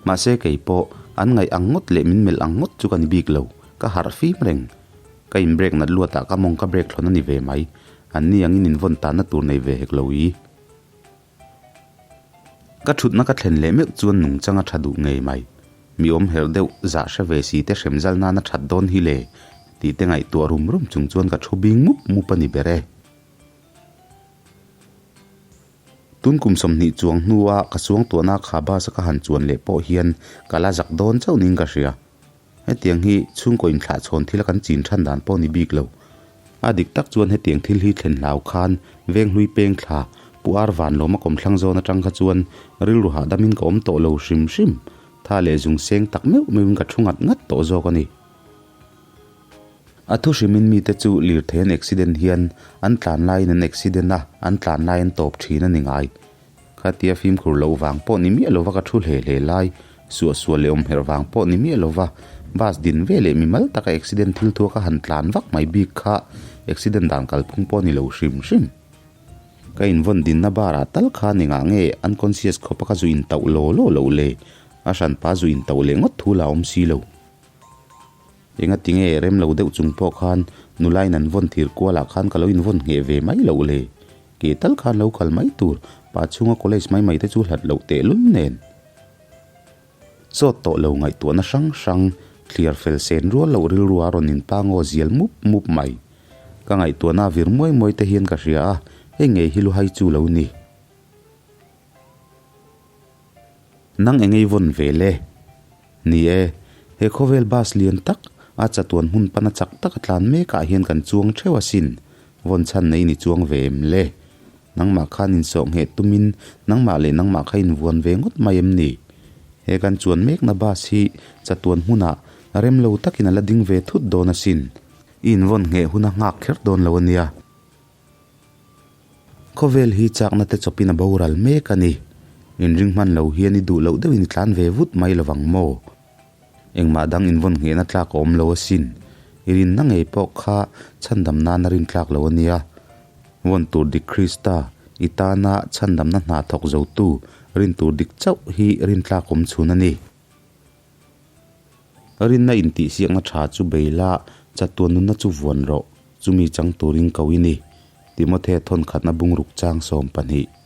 [SPEAKER 2] Mahse kei pawh an ngaih ang ngawt leh min melh ang ngawt chu ka ni bik lo, ka harh fim reng. Ka in break nat luatah ka mawng ka break thlawn a ni ve mai, an ni angin in vawn tanna tur nei ve hek lo i. Ka thutna ka thlen leh meuh chuan nungchang a tha duh ngei mai. Mi awm herh deuh zah hre ve si te hrem zal nana that dawn hi le tih te ngaihtuah rum rum chung chuan ka thu bing mup mup a ni ber e. Tun kum 20 chuang hnua ka suangtuahna kha bus a ka han chuan leh pawh hian ka la zak dawn chauh niin ka hria. Hetiang hi chhungkaw inthlahchhawn thila kan chin than dan pawh ni bik lo. A dik tak chuan hetiang thil hi thlen hlau khan Venghlui peng thla Pu Ar Vanlawma kawmthlang zawn atang kha chuan rilru hahdamin ka awm tawh lo hrim hrim. Tha leh zung seng tak meuh meuhin ka thu ngat ngat tawh zawk a ni. A thu hrimin mite chu lirthei an accident hian an tlan laiin an accident a, an tlan lai an tawp thin a ni ngai. Khatia fimkhur loh vang pawh ni miah lova ka thu hle hle lai, suahsual leh awmherh vang pawh ni miah lova bus din ve leh mimal taka accident thil thua ka han tlan vak mai bik kha accident dan kalphung pawh ni lo hrim hrim. Ka invawn dinna bar ah tal khan engah nge unconscious khawpa ka zu intauh law law loh le, a hranpa zu intauh leh ngawt thu la awm si lo. Engati nge rem lo deuh chung pawh khan nulain an vawn thir kualah khan ka lo invawn ngheh ve mai loh le? Ke tal khan lo kal mai tur, pa chhunga college mai mai te chu hlat loh tehlul nen. Sawt tawh lo ngaihtuahna hrang hrang, thliar fel sen rual loh rilru a rawn inpangaw zial mup mup mai. Ka ngaihtuahna a vir muai muai te hian ka hria a, hei ngei hi luhai chu lo ni. Nang engei vawn ve le? Ni e, he khawvel bus lian tak, a chatuan hmun pana chak taka tlan mekah hian kan chuang theuh asin. Vawn chhan nei ni chuang ve em le? Nangmah khan insawh ngheh tumin nangmah leh nangmah kha invuan ve ngawt mai em ni? He kan chuan mekna bus hi chatuan hmunah rem lo takin a la ding ve thut dawn asin. I invawn ngheh hun a nghak kher dawn lo a nia. Khawvel hi chakna te chawpin a boral mek a ni. Inring hman lo hian i duh loh deuhin i tlan ve vut mai lovang maw? Engmah dang invawn nghehna tlak a awm lo asin. I rinna ngei pawh kha chhandam nana rin tlak lo a nia. Vawn tur dik Krista, I tana chhandamna hna thawk zotu rin tur dik chauh hi rintlak awm chhun a ni. Rinna intihsiakna tha chu bei la, chatuan nunna chu vuan rawh, chumi chang turin ko i ni. Timothea thawnkhatna bungruk chang 12.